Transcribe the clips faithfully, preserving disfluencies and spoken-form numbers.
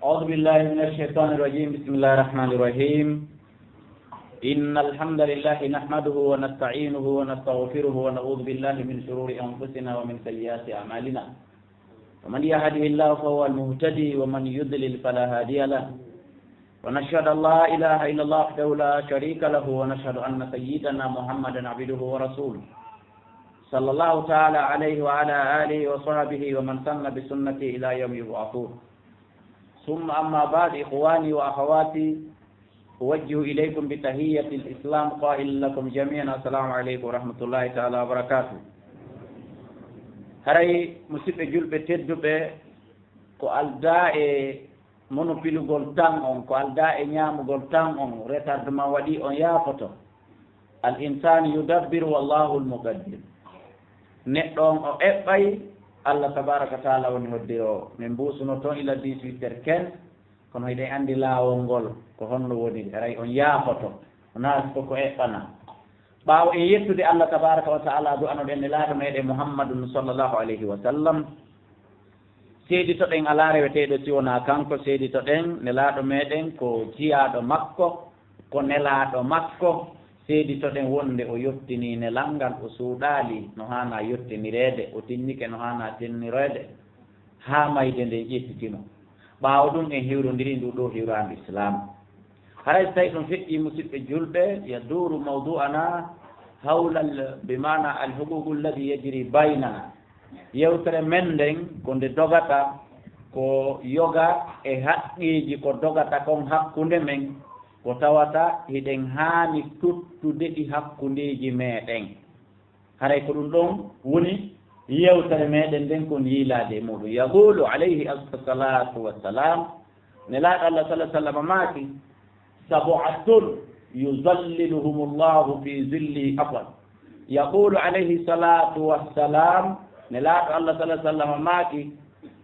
أعوذ بالله من الشيطان الرجيم. بسم الله الرحمن الرحيم. إن الحمد لله نحمده ونستعينه ونستغفره ونعوذ بالله من شرور أنفسنا ومن سيئات أعمالنا. فمن يهده الله فهو المهتدي ومن يضلل فلا هادي له. ونشهد أن لا إله إلا الله وحده لا شريك له ونشهد أن سيدنا محمدا عبده ورسوله. صلى الله تعالى عليه وعلى آله وصحبه ومن سن بسنته إلى يوم يبعثون. ثم أما بعد، إخواني وأخواتي، أوجه إليكم بتحية الإسلام قائلا لكم جميعا السلام عليكم ورحمة الله تعالى وبركاته. Haray, musidɓe julɓe tedduɓe, ko aldaa e monopilugol tan on, ko aldaa e ñaamugol tan on, retardement waɗi on yaafoto. Al insanu yudabbiru wallahu al muqaddir. Neɗɗo on o eɓɓay, Allah tabaraka wa taala woni hodde o. Min mbusuno toon ila dix-huit heures quinze, kono hiɗen anndi laawol ngol ko honno woni, haray on yaafoto, o naati ko ko eɓɓana. Ɓaawo en yettude Allah tabaraka wa taala, du'anoɗen Nelaaɗo meɗen Muhammadun sallallahu alayhi wa sallam, seeditoɗen alaa reweteeɗo si wonaa kanko, seeditoɗen Nelaaɗo meɗen ko jiyaaɗo makko, ko nelaaɗo makko, seeditoɗen wonde o yottinii nelal ngal, o suuɗaali no haanaa yottinireede, o tinnike no haanaa tinnireede, haa mayde nden ƴettiti mo. Ɓaawo ɗum en hiwrondiri ndu ɗo hiwraandu Islaam. Haray so tawi ɗum feƴƴii, musidɓe julɓe, yaduuru mawdu'ana hawla al-, bi maana al-huquuqu alladi yajri baynana. Yewtere men nden ko nde dogata, ko yoga e haqqeeji ko dogata kon hakkunde men, ko tawata hiɗen haani tottude ɗi hakkundeeji meɗen. Haray ko ɗum ɗon woni yewtere meɗen nden kon yiilaade e muɗum. Yaqulu alayhi afdalu salatu wassalam, Nelaaɗo Allah sallallahu alaihi wasallam maaki, "Sab'atun yuzalliluhumullahu fi zilli afal." Yaqulu alayhi salatu wassalam, Nelaaɗo Allah sallallahu alaihi wasallam maaki,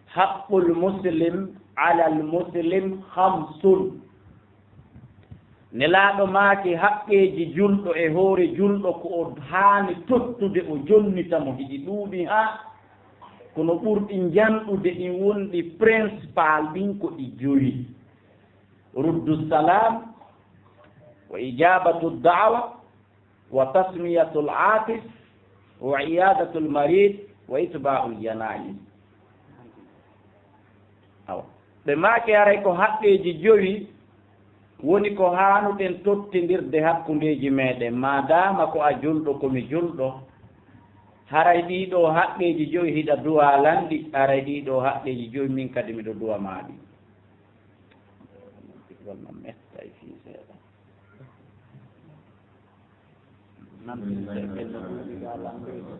"Haqqul muslim alal muslim khamsun." Nelaaɗo maaki, haqqeeji julɗo e hoore julɗo ko o haani tottude, o jonnita mo, hiɗi ɗuuɗi haa, kono ɓurɗi njanɗude ɗin wonɗi principal ɗin ko ɗi joyi. Ruddu salam, wa ijabatu da'wa, wa tasmiyatul atis, wa iyadatul marid, wa itba'ul janaiz. Awa. Ɓe maaki haray ko haqqeeji jowi woni ko haanuɗen tottindirde hakkundeeji meɗen. Maadaama ko a julɗo, ko mi julɗo, haray ɗii ɗoo haqqeeji jowi hiɗa duwa lan ɗi, haray ɗii ɗoo haqqeeji jowi min kadi miɗo duwa maa ɗi. Won no mettay fii seeɗa. Nan ɓe no ɗuuɗi gaa lannduyɓe.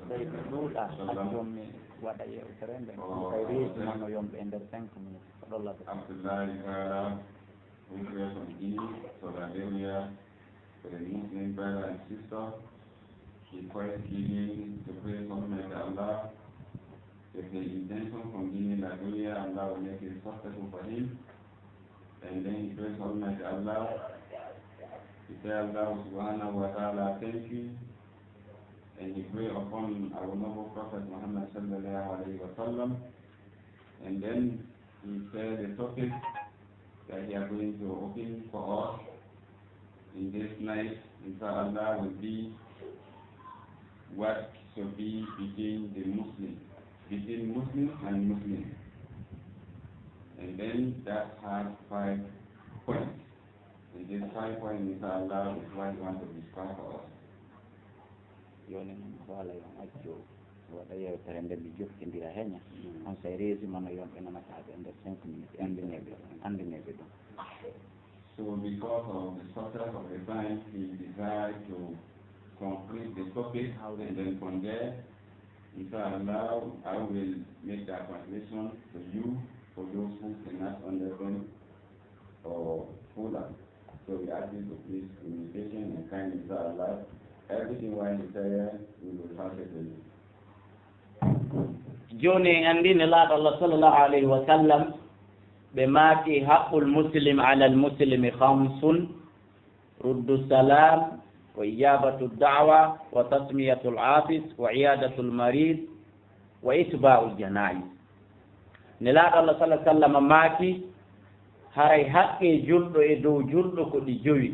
Tawi ɓe ɗuuɗaa, accu mi waɗa yewtere nden. Tawi reeji mon no yomɓe e nder cinq minutes. Ko ɗo laɓe. Abdullahi Kala, wonɓe from Guinea, Soladewya, for the Muslim brother and sister, request giving to praise Almighty Allah, with the intention from giving that dunya, Allah will make it successful for him. And then he prays Almighty Allah. He says, "Allah subhanahu wa ta'ala, thank you." And he pray upon our noble Prophet Muhammad sallallahu alaihi wasallam. And then he said the topic that he are going to open for us in this night, inshallah, will be what should be between the Muslim, between Muslim and Muslim. And then that has five points. And this five points, inshallah, is what you want to discuss for us. Jooni noon, ko Alla yo on accu waɗa yewtere nde mi jokkindira heña. On say résumé no yomɓe nanataaɓe e nder cinq minutes. Anndinee ɓe, anndinee ɓe ɗum. So because of the shortness of the time, he desired to conclude the topic, and then from there, inshallah, I will make that translation for you, for those who cannot understand or fuller. So we ask you to please communication and kindly, inshallah, everything while you say, we will pass it to you. Jooni en anndi Nelaaɗo Allah sallallahu alayhi wa sallam, ɓe maaki, "Haqqul muslim alal muslimi khamsun, ruddu salam, wa ijabatu da'wa, wa tasmiyatul atis, wa iyadatul marid, wa itba'ul janaiz." Nelaaɗo Allah sallallaahu alayhi wa sallam maaki, haray haqqee julɗo e dow julɗo ko ɗi jowi.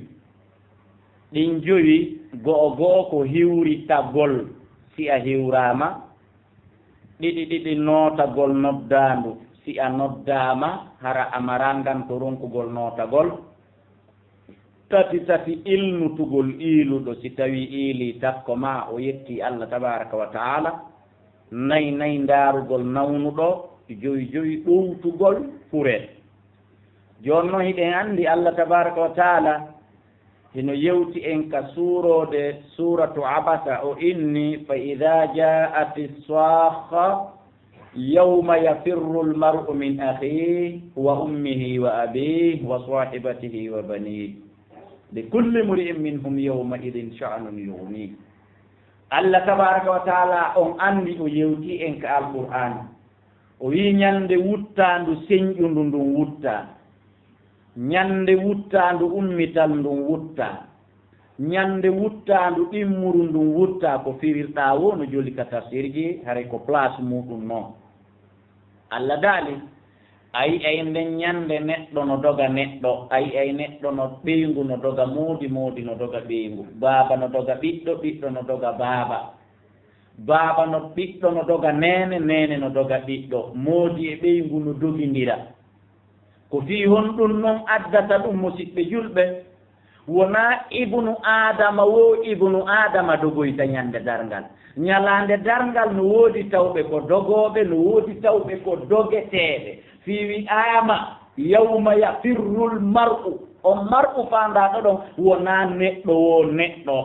Ɗin jowi, go'o go'o ko hiwritagol si a hiwraama, ɗiɗi ɗiɗi nootagol noddaandu si a noddaama, hara a maraa nganto ronkugol nootagol. Tati tati ilnutugol iiluɗo, si tawii iilii takko maa o yettii Allah tabaaraka wa ta'aala. Nay nay ndaarugol nawnuɗo, jowi jowi ɗowtugol hure. Jooni non hiɗen anndi Allah tabaaraka wa ta'aala hino yewti en ka suuroode suuratu Abasa, o inni, "Fa idaa jaa'ati saakha, yawma yafirru l-mar'u min akhihi wa ummihi wa abihi wa saahibatihi wa banihi. Li kulli mri'in minhum yawma idin sha'nun yughnih." Allah tabaaraka wa ta'aala on anndi o yewti en ka Alqur'aan. O wi'i, "Ñande wuttaandu senƴundu ndun wuttaa. Ñande wuttaandu ummital ndun wuttaa. Ñande wuttaandu ɗimmuru ndun wuttaa." Ko firirɗaa woo no joli ka tafsirji, haray ko place muɗum non. Allah daali, a yi'ay nden ñande neɗɗo no doga neɗɗo, a yi'ay neɗɗo no ɓeyngu no doga moodi, moodi no doga ɓeyngu, baaba no doga ɓiɗɗo, ɓiɗɗo no doga baaba. Baaba no, ɓiɗɗo no doga neene, neene no doga ɓiɗɗo. Moodi e ɓeyngu no dogindira. Ko fii honɗun non addata ɗun, musiɓɓe julɓe? Wonaa ibnu Aadama woo ibnu Aadama dogoyta ñande darngal. Ñalaande darngal no woodi tawɓe ko dogooɓe, no woodi tawɓe ko dogeteeɓe. Fii wi'aama, "Yawma yafirrul mar'u." On mar'u faandaaɗo ɗon, wonaa neɗɗo woo neɗɗo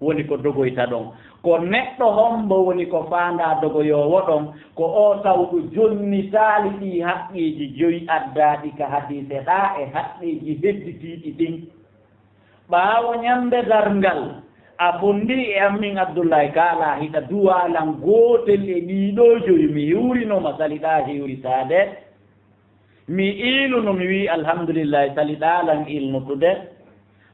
woni ko dogoyta ɗon. Ko neɗɗo hombo woni ko faandaa dogoyoowo ɗon? Ko oo tawɗo jonnitaali ɗii haqqeeji jowi addaaɗi ka hadiise ɗaa e haqqeeji hedditiiɗi ɗin. Ɓaawo ñande darngal, a fonndii e an min Abdullahi, kaalaa hiɗa duwaa lan gootel e ɗii ɗoo jowi, mi hiwrino ma, saliɗaa hiwritaade. Mi iiluno, mi wi'i, "Alhamdulillahi, saliɗaa lan ilnutude."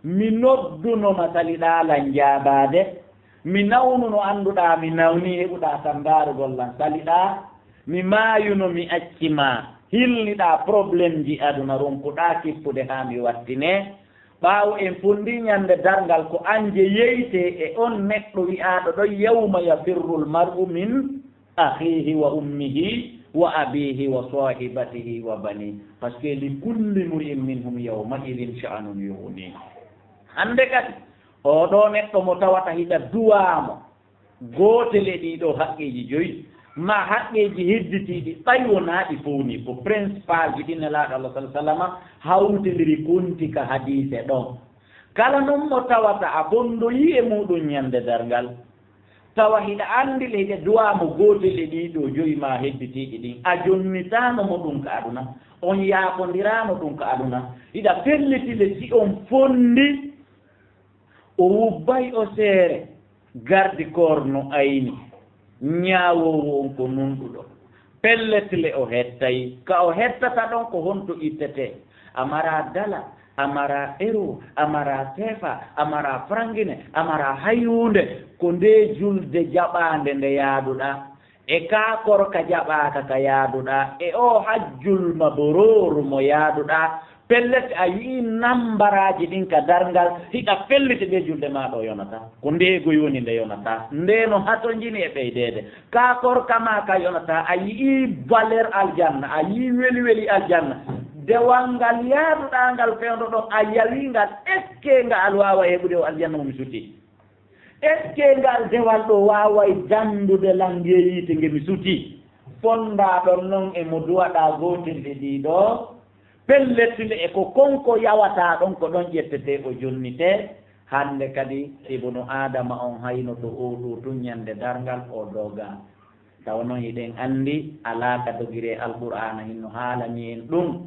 Mi nodduno ma, saliɗaa lan jaabaade. Mi nawnuno, annduɗaa mi nawnii, heɓuɗaa tambaarugol lan, saliɗaa. Mi maayuno, mi acci ma, hilniɗaa problemji aduna, ronkuɗaa kippude haa mi wattinee. Ɓaawo en fonndii ñande darngal, ko an je yeytee e on neɗɗo wi'aaɗo ɗon, "Yawma yafirrul mar'u min akhihi wa ummihi wa abihi wa sahibatihi wa bani." Parce que li kulli mri'in minhum yawma idhin sha'nun yughni. Hande kadi, oo ɗoo neɗɗo mo tawata hiɗa duwaa mo gootel e ɗii ɗoo haqqeeji joyi, maa haqqeeji hedditiiɗi, ɓay wonaa ɗi fow nii, ko principalji ɗin Nelaaɗo Allah sallallaahu alayhi wa sallam hawtindiri konti ka hadiise ɗon. Kala non mo tawata a fonndoyii e muuɗum ñande darngal, tawa hiɗa anndi le hiɗa duwaa mo gootel e ɗii ɗoo joyi maa hedditiiɗi ɗin, a jonnitaano mo ɗum ka aduna, on yaafondiraano ɗum ka aduna, hiɗa felliti le si on fonndii, o wubbay o seere, garde corps no ayni, ñaawoowo on ko nunɗuɗo. Pellet le o hettay, ka o hettata ɗon ko honto ittetee? A maraa dala, a maraa euro, a maraa seefa, a maraa frangine, a maraa hay huunde. Ko ndee julde jaɓaande nde yaaduɗaa, e kaa korka jaɓaaka ka yaaduɗaa, e oo hajjul mabrooru mo yaaduɗaa, pellet a yi'ii nambaraaji ɗin ka darngal, hiɗa felliti ndee julde maa ɗoo yonataa. Ko ndeegoy woni nde yonataa. Ndee no hatonjini e ɓeydeede. Kaa korka maa ka yonataa, a yi'ii valeur aljanna, a yi'ii weli weli aljanna. Dewal ngal yaaduɗaa ngal fewndo ɗon, a yawii ngal, est-ce que ngal waawa heɓude o aljanna mo mi sutii? Est-ce que ngal dewal ɗoo waaway danndude lan ngee yiite nge mi sutii? Fonndaa ɗon non e mo duwaɗaa gootel e ɗii ɗoo, pellet le e ko kon ko yawataa ɗon ko ɗon ƴettetee o jonnitee. Hannde kadi Ibnu Aadama on hayno to oo ɗoo tun ñande darngal o doga. Tawa non hiɗen anndi alaa ka dogiree Alqur'aana hinno haalani en ɗum.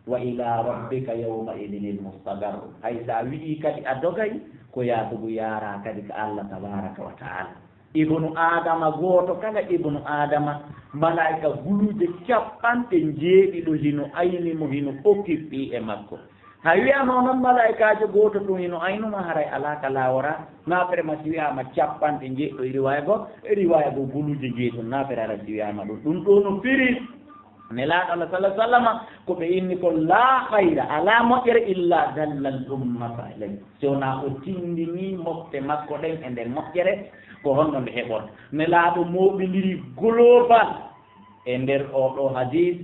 "Wa ila rabbika yawma idinil mustaqar." Hay sa wi'ii kadi a dogay, ko yaatugu yaaraa kadi ka Allah tabaraka wa ta'ala. Ibnu Aadama gooto kala ibnu Aadama, malaa'ika guluuje cappanɗe njeeɗiɗo hino ayni mo, hino occupé e makko. Hay wi'ano non malaa'ikaajo gooto ɗum hino aynu ma, haray alaa ka laaworaa. Naafere ma si wi'aama cappanɗe njeeɗiɗo e riwaaya goo, e riwaaya goo guluuje njeeɗiɗo, naafere haray si wi'aama ɗum. Ɗum ɗoo no firi Nelaaɗo Allah sallallahu alaihi wasallam, ko ɓe inni ko laa khayra, alaa moƴƴere, illa dallal ummata alayhi. Si wonaa o tindinii mofte makko ɗen e nder moƴƴere, ko honno nde heɓorta? Nelaaɗo mooɓindiri global e nder oo ɗoo hadis,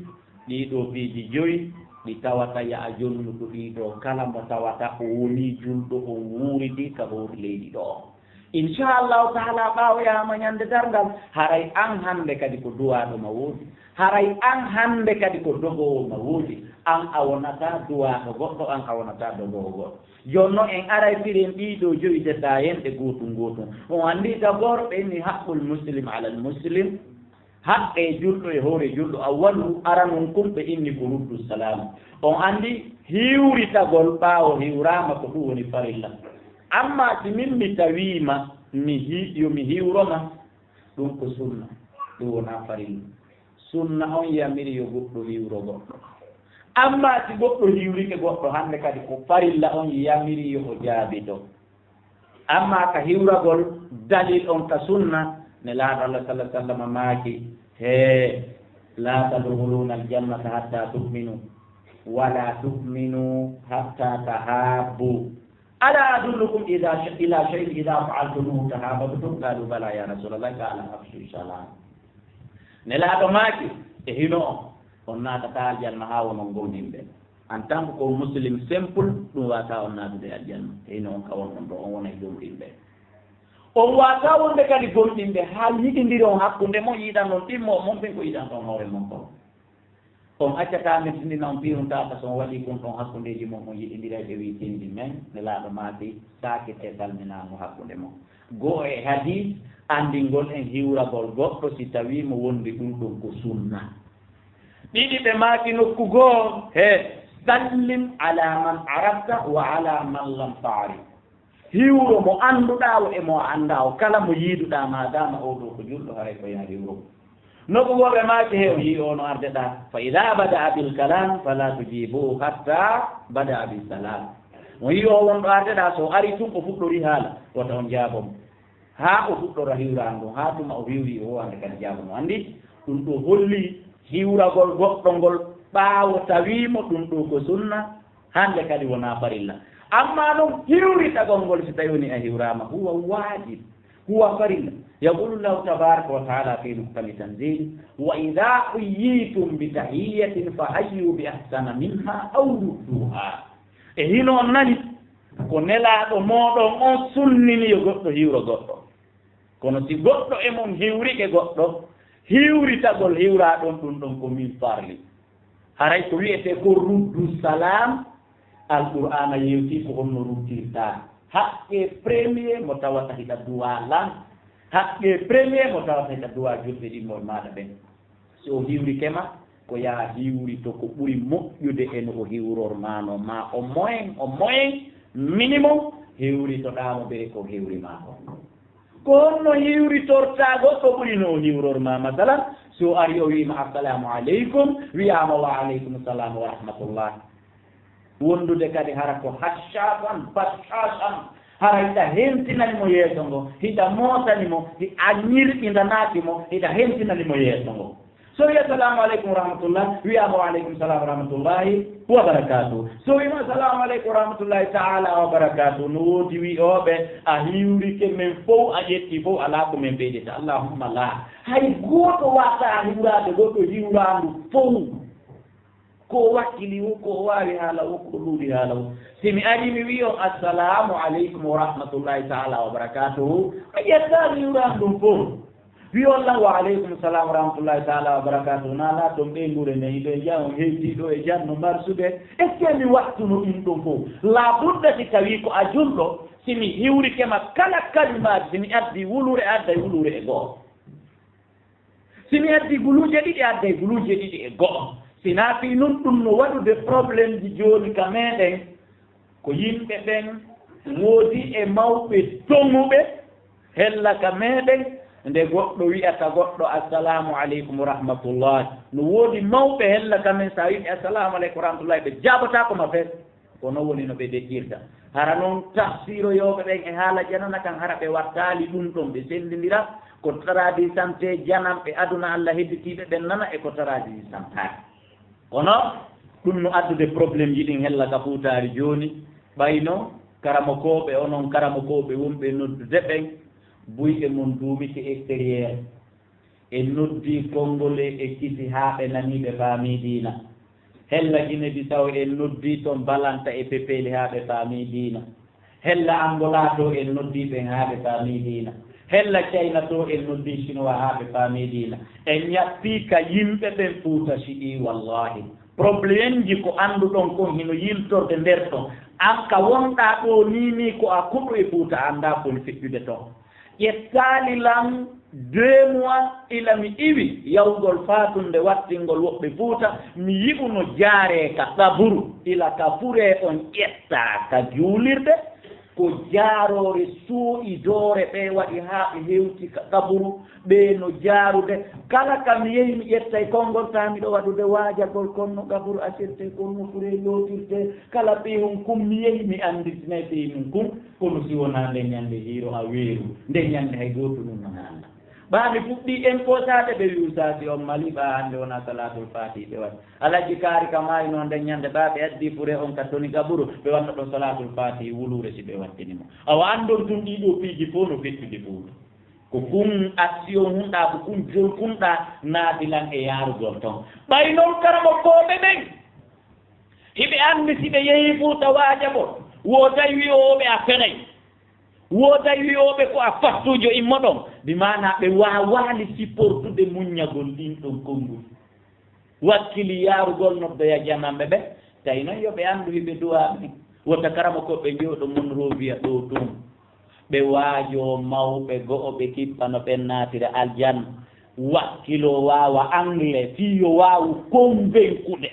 ɗii ɗoo piiji joyi, ɗi tawata ya a jonnuɗo ɗii ɗoo, kala mo tawata o wonii julɗo, on wuuridi ka hoore leydi ɗoo. Inchallahu taala, ɓaawo yaama ñande darngal, haray an hannde kadi ko duwaaɗo ma woodi. Haray an hannde kadi ko dogoowo ma woodi. An a wonataa duwaaɗo goɗɗo, an a wonataa dogoowo goɗɗo. Jooni non en aray piren ɗii ɗoo joyi détail en ɗe gootun gootun. On anndi d'abord ɓe inni haqqul muslim alal muslim. Haqqe julɗo e hoore julɗo, awwalu, aranun kun ɓe inni ko ruddu salam. On anndi hiwritagol ɓaawo hiwraama ko ɗum woni farilla. Amma si min mi tawiima mi hi-, yo mi hiwro ma, ɗum ko sunna, ɗum wonaa farilla. Sunna on yamiri yo goɗɗo hiwro goɗɗo. Amma si goɗɗo hiwrike goɗɗo, hannde kadi ko farilla on yamiri yo o jaabito. Amma ka hiwragol, dalil on ka sunna, Nelaaɗo Allah sallallahu alaihi wasallam maaki, he, la tadkhuluna aljannata hatta tu'minu, wala tu'minu hatta tahabbu. Ala adullukum ila shay-, ila shay'in idha fa'altumuhu tahabbtum? Qalu bala ya Rasulallah, qala afshu salam. Nelaaɗo maaki, e hino on, on naatataa aljanna haa wonon gomɗinɓe. En tant que ko muslim simple, ɗum waawataa on naatude aljanna. E hino on ka wonɗon ɗo, on wonay gomɗinɓe. On waawataa wonde kadi gomɗinɓe haa yiɗindiri on hakkunde mon, yiɗan on ɗimmo mon ɓen ko yiɗanton hoore mon kon. On accataa min tindina on piiruntaa ka so on waɗii kun ɗon hakkundeeji mon, on yiɗindiray ɓe wii tindi men, Nelaaɗo maaki, saakit e salminaango hakkunde mon. Goo e hadis anndingol en hiwragol goɗɗo si tawii mo wondi ɗum ɗum ko sunna. Ɗiɗi ɓe maaki nokku goo, he, sallim ala man arafta wa ala man lam taarif. Hiwro mo annduɗaa o e mo a anndaa o, kala mo yiiduɗaa, maadaama oo ɗoo ko julɗo, haray ko yaa hiwro mo. Nokku goo ɓe maaki, he, o yii oo no arde ɗaa. Fa idaa bada'a bil kalam fala tujibuhu hatta bada'a bis salam. Mo yii oo won ɗo arde ɗaa, so o arii tun o fuɗɗorii haala, wota on jaabo mo. Haa o fuɗɗora hiwraango, haa tuma o hiwri o wowande kadi jaabo mo. Anndi, ɗum ɗoo holli hiwragol goɗɗo ngol ɓaawo tawii mo ɗum ɗoo ko sunna, hannde kadi wonaa farilla. Ammaa noon hiwritagol ngol si tawii woni a hiwraama, huwa waajib, huwa farilla. Yaqulu Allahu tabaraka wa taala fi muhkami tanzili, wa idha huyyitum bi tahiyyatin fa hayyu bi ahsana minha aw rudduha. E hino on nani? Ko Nelaaɗo mooɗon on sunnini yo goɗɗo hiwro goɗɗo. Kono si goɗɗo e mon hiwrike goɗɗo, hiwritagol hiwraa ɗon ɗum ɗon ko min farli. Haray ko wi'etee ko ruddu salam, Alqur'aana yewtii ko honno ruttirtaa. Haqqee premier mo tawata hiɗa duwaa lan. Haqqee premier mo tawata hiɗa duwaa julɓe ɗimmoɓe maaɗa ɓen. Si o hiwrike ma, ko yaa hiwrito ko ɓuri moƴƴude e no o hiwrormaano ma. Au moins, au moins, minimum, hiwritoɗaa mo bere ko hiwri ma ko. Ko honno hiwritortaa goɗɗo ɓuri no o hiwror ma? Masalan, si o ari o wi'i ma, "Assalamu aleykum," wi'aama, "Wa aleykum salam wa rahmatullah." Wondude kadi hara ko haccasan, baccasan, hara hiɗa hentinani mo yeeso ngo, hiɗa moosani mo, hi-, a ñirɗindanaaki mo, hiɗa hentinani mo yeeso ngo. So wi'i, "Assalamu aleykum wa rahmatullah," wi'aama, "Wa aleykum salam wa rahmatullahi wa barakatuh." So wi'aama, "Assalamu aleykum wa rahmatullahi ta'ala wa barakatuh," no woodi wi'ooɓe, "A hiwrike men fow, a ƴetti fow, alaa ko men ɓeydita." Allahumma la. Hay gooto waawataa hiwraade goɗɗo hiwraandu fow. Ko o wakkili wo, ko o waawi haala wo, ko o luuɗi haala wo. Si mi arii mi wi'i on, "Assalaamu aleykum wa rahmatullaahi ta'aalaa wa barakaatuhu," a ƴettaani hiwraandu ɗum fof. Wi'i on lan, "Wa aleykum salaam wa rahmatullaahi ta'aalaa wa barakaatuhu." Naa laaton ɓeynguure nden, hiɗo e jam, on hewtii ɗo e jam no marsude. Est-ce que mi wattuno ɗum ɗum fof? Laa budda si tawii ko a julɗo, si mi hiwrike ma kala kalimaaji, si mi addii wuluure, adday wuluure e go'o. Si mi addii guluuje ɗiɗi, adday guluuje ɗiɗi e go'o. Si naa fii nun ɗum no waɗude probleemji jooni ka meeɗen, ko yimɓe ɓen woodi e mawɓe toŋuɓe hella ka meeɗen, nde goɗɗo wi'ata goɗɗo, "Assalaamu aleykum wa rahmatullahi." No woodi mawɓe hella ka men, si a wi'i ɓe, "Assalaamu aleykum wa rahmatullahi," ɓe jaabotaako ma fes. Ko non woni no ɓe deƴƴirta. Hara noon tafsiroyooɓe ɓen e haala janana kan, hara ɓe wattaali ɗum ɗon, ɓe senndindira ko tradisante jananɓe aduna Alla hedditiiɓe ɓen nana e ko tradisantaake. Kono ɗum no addude problème ji ɗin hella ka Fuutaari jooni, ɓayno karamokooɓe, onon karamokooɓe wonɓe noddude ɓen, buyɗe mon duumike extérieur. En noddii Kongole e Kisi haa ɓe nanii, ɓe faamii diina. Hella Gine Bisaw, en noddii ton Balanta e Pepeli haa ɓe faamii diina. Hella Angola to, en noddii ɓen haa ɓe faamii diina. Hella Cayna to, en noddii Sinuwa haa ɓe faamii diina. En ñappii ka yimɓe ɓen Fuuta siɗii, wallaahi. Problème ji ko annduɗon kon hino yiltorde nder ton. An ka wonɗaa ɗoo nii, nii ko a kuɗo e Fuuta, a anndaa ko woni feƴƴude ton. Ƴettaali lan deux mois ila mi iwi yawgol faatunde wattingol woɓɓe Fuuta, mi yi'uno jaaree ka qaburu, ila ka furee on ƴettaa ka juulirde, ko jaaroore suuɗi doore ɓe waɗi haa ɓe hewti ka qaburu, ɓe no jaarude. Kala ka mi yehi mi ƴettay konngol, taa miɗo waɗude waajagol, kon no qaburu asirtee, kon no furee lootirtee, kala ɓiyun kun mi yehi mi anndintinay ɓiyun kun. Kono si wonaa nden ñande hiiro a weeru, nden ñande hay gooto nun nana Alla. Ɓaa mi fuɗɗii imposaade ɓe, wi ustaasi on Mali, ɓaa hannde wonaa Salaatul Faatihi ɓe waɗi. Alhaji Kaari ka maayi noon nden ñande, ɓaa ɓe addii fure on ka toni gaburu, ɓe wanno ɗon Salaatul Faatihi wuluure si ɓe wattini mo. Awa anndon tun ɗii ɗoo piiji fof no fettudi Fuuta. Ko kun action hunɗaa, ko kun jol kunɗaa naabilan e yaarugol ton. Ɓay noon karamokooɓe ɓen, hiɓe anndi si ɓe yehii Fuuta waajagol, wooday wi'ooɓe a fenay. Wooday wi'ooɓe ko a fattuujo, immo ɗon. Bi maanaa ɓe waawaali supportude muññagol ɗin ɗon konngol. Wakkili yaarugol noddoya jananɓe ɓe, tawi noon yo ɓe anndu hiɓe duwaa ɓen. Wota karamokooɓe jooɗo Monrovia ɗoo tun. Ɓe waajoo mawɓe go'o ɓe kippa no ɓen naatira aljanna. Wakkiloo waawa anglais fii yo waawu konvenkude.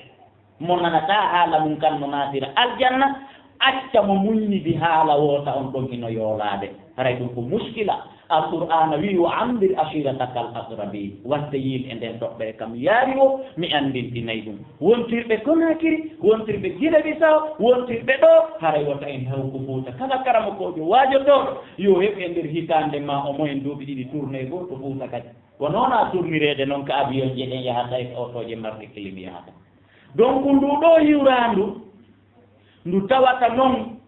Mo nanataa haala mun kan no naatira aljanna, acca mo muññidi haala woota on ɗon hino yoolaade. Haray ɗum ko muskila. Alqur'aana wi'i, "Wa andir ashirataka al aqrabin." Watte yiil e nden toɓɓere kam yaari o, mi anndintinay ɗum. Wontirɓe Konakiri, wontirɓe Gine Bisaw, wontirɓe ɗo, haray wota en hawku Fuuta. Kala karamokoojo waajotooɗo, yo heɓu e nder hitaande ma o mo en duuɓi ɗiɗi tournée goo to Fuuta kadi. Ko noon a tournireede noon ka avion je ɗen yahata e ka otooje marɗe clim yahata. Donc, ndu ɗoo hiwraandu, ndu tawata noon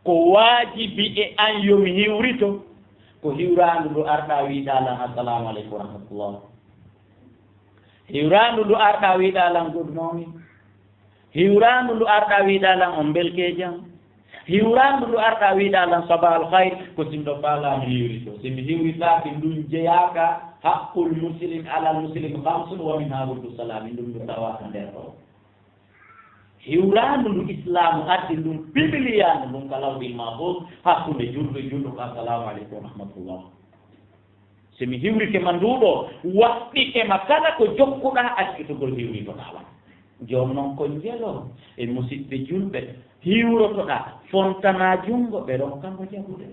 ko waajibi e an yo mi hiwrito, ko hiwraandu ndu arɗaa wiiɗaa lan, "Assalaamu aleykum wa rahmatullah." Hiwraandu ndu arɗaa wiiɗaa lan, "Good morning." Hiwraandu ndu arɗaa wiiɗaa lan, "On mbelke jam." Hiwraandu ndu arɗaa wiiɗaa lan, "Sabah al khayr." Ko si miɗo faalaa mi hiwrito. Si mi hiwritaaki, ndun jeyaaka. Haqqul muslim alal muslim khamsun wa minha raddu salaami. Ndun ndu tawaaka nder ɗoo. Hiwraandu ndu Islaamu addi ndun, pibiliyaandu ndun ka Lawhil Mahfuus, hakkunde julɗo e julɗo ko, "Assalaamu aleykum wa rahmatullah." Si mi hiwrike ma ndu ɗoo, waɗɗike ma kala ko jokkuɗaa accitugol hiwritoɗaa wan. Jooni non ko njelo e musiɓɓe julɓe hiwrotoɗaa, fontanaa junngo ɓe ronka ngo jaɓude.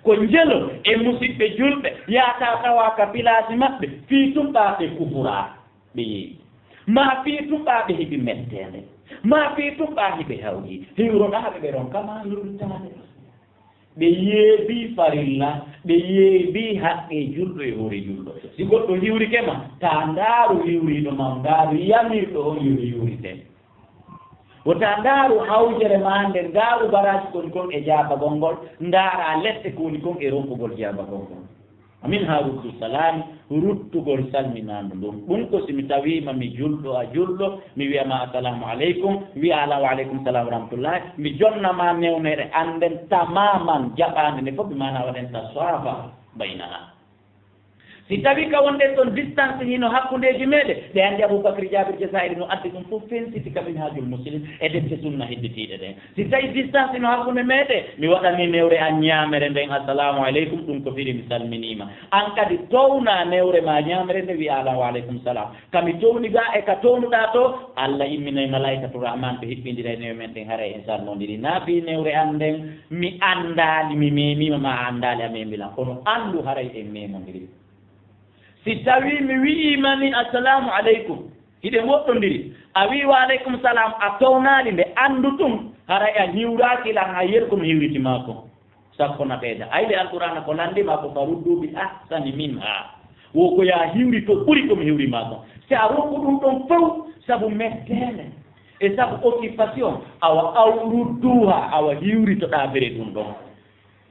Ko njelo e musiɓɓe julɓe yaataa tawaa ka pilaasi maɓɓe, fii tun ɓaa ɓe kufuraa ɓe yeeyi. Maa fii tun ɓaa ɓe heɓi metteende. Maa fii tun ɓaa hiɓe hawji. Hiwroɗaa ɓe, ɓe ronka maa hiwritaade. Ɓe yeebii farilla, ɓe yeebii haqqee julɗo e hoore julɗo. Si goɗɗo hiwrike ma, taa ndaaru hiwriiɗo ma, ndaaru yamirɗo on yo hiwrite. Wota ndaaru hawjere maa nden, ndaaru baraaji ko woni kon e jaabagol ngol, ndaaraa lette ko woni kon e ronkugol jaabagol ngol. Amin haa ruddu salaami, ruttugol salminaandu ndun. Ɗun ko si mi tawiima mi julɗo, a julɗo, mi wi'a ma, "Assalaamu aleykum," wi'a lan, "Wa aleykum salaam wa rahmatullahi," mi jonna ma newnere an nden tamaman jaɓaande nde fof, bi maanaa waɗen tasaafa baynanaa. Si tawii ka wonɗen ɗon distance hino hakkundeeji meeɗen, ɓe anndi Abubakri Jaabir Jazaa'iri no addi ɗum fof fensiti ka Minhaajul Muslim e defte sunna hedditiiɗe ɗen. Si tawii distance no hakkunde meeɗen, mi waɗanii newre an ñaamere nden, "Assalaamu aleykum," ɗum ko firi mi salminiima. An kadi townaa newre maa ñaamere nde, wi'aa lan, "Wa aleykum salaam." Ka mi towni gaa e ka townuɗaa to, Alla imminay malaa'ikatu Rahmaan, ɓe hiɓɓindiray newe men ɗen, haray en salmondiri. Naa fii newre an nden, mi anndaali, mi meemiima, maa a anndaali, a meemi lan. Kono anndu haray en meemondiri. Si tawii mi wi'iima ni, "Assalaamu aleykum," hiɗen woɗɗondiri, a wi'i, "Wa aleykum salaam," a townaali nde, anndu tun, Haray a hiwraaki lan, a yer ko mi hiwriti maa kon. Sakko na ɓeyda. Ay le Alqur'aana ko lanndi maa ko, "Faruddu bi ahsani minha." Wo ko yaa hiwri to ɓuri ko mi hiwri maa kon. Si a rokku ɗun ɗon fow, sabu metteele, e sabu occupation, awa aw rudduha, awa hiwritoɗaa bere ɗun ɗon.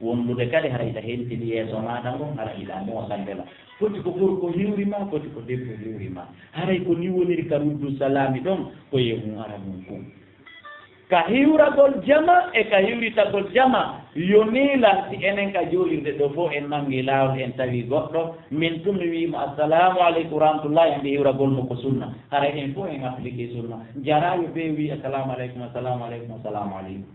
Wondude kadi haray ta hentini yeeso maaɗa ngon, hara hiɗa moosande la. Foti ko gorko hiwri ma, foti ko debbo hiwri ma. Haray ko ni woniri ka ruddu salaami ɗon, ko ye hun ara ɗun kun. Ka hiwragol jama e ka hiwritagol jama, yo ni lan si enen ka joolirde ɗo fow en nangi laawol en tawi goɗɗo, min tun mi wi'i mo, "Assalaamu aleykum wa rahmatullahi," en mbi hiwragol mo ko sunna. Haray en fow en appliqué sunna. Jaraa yo bee wi'i, "Assalaamu aleykum, assalaamu aleykum, assalaamu aleykum."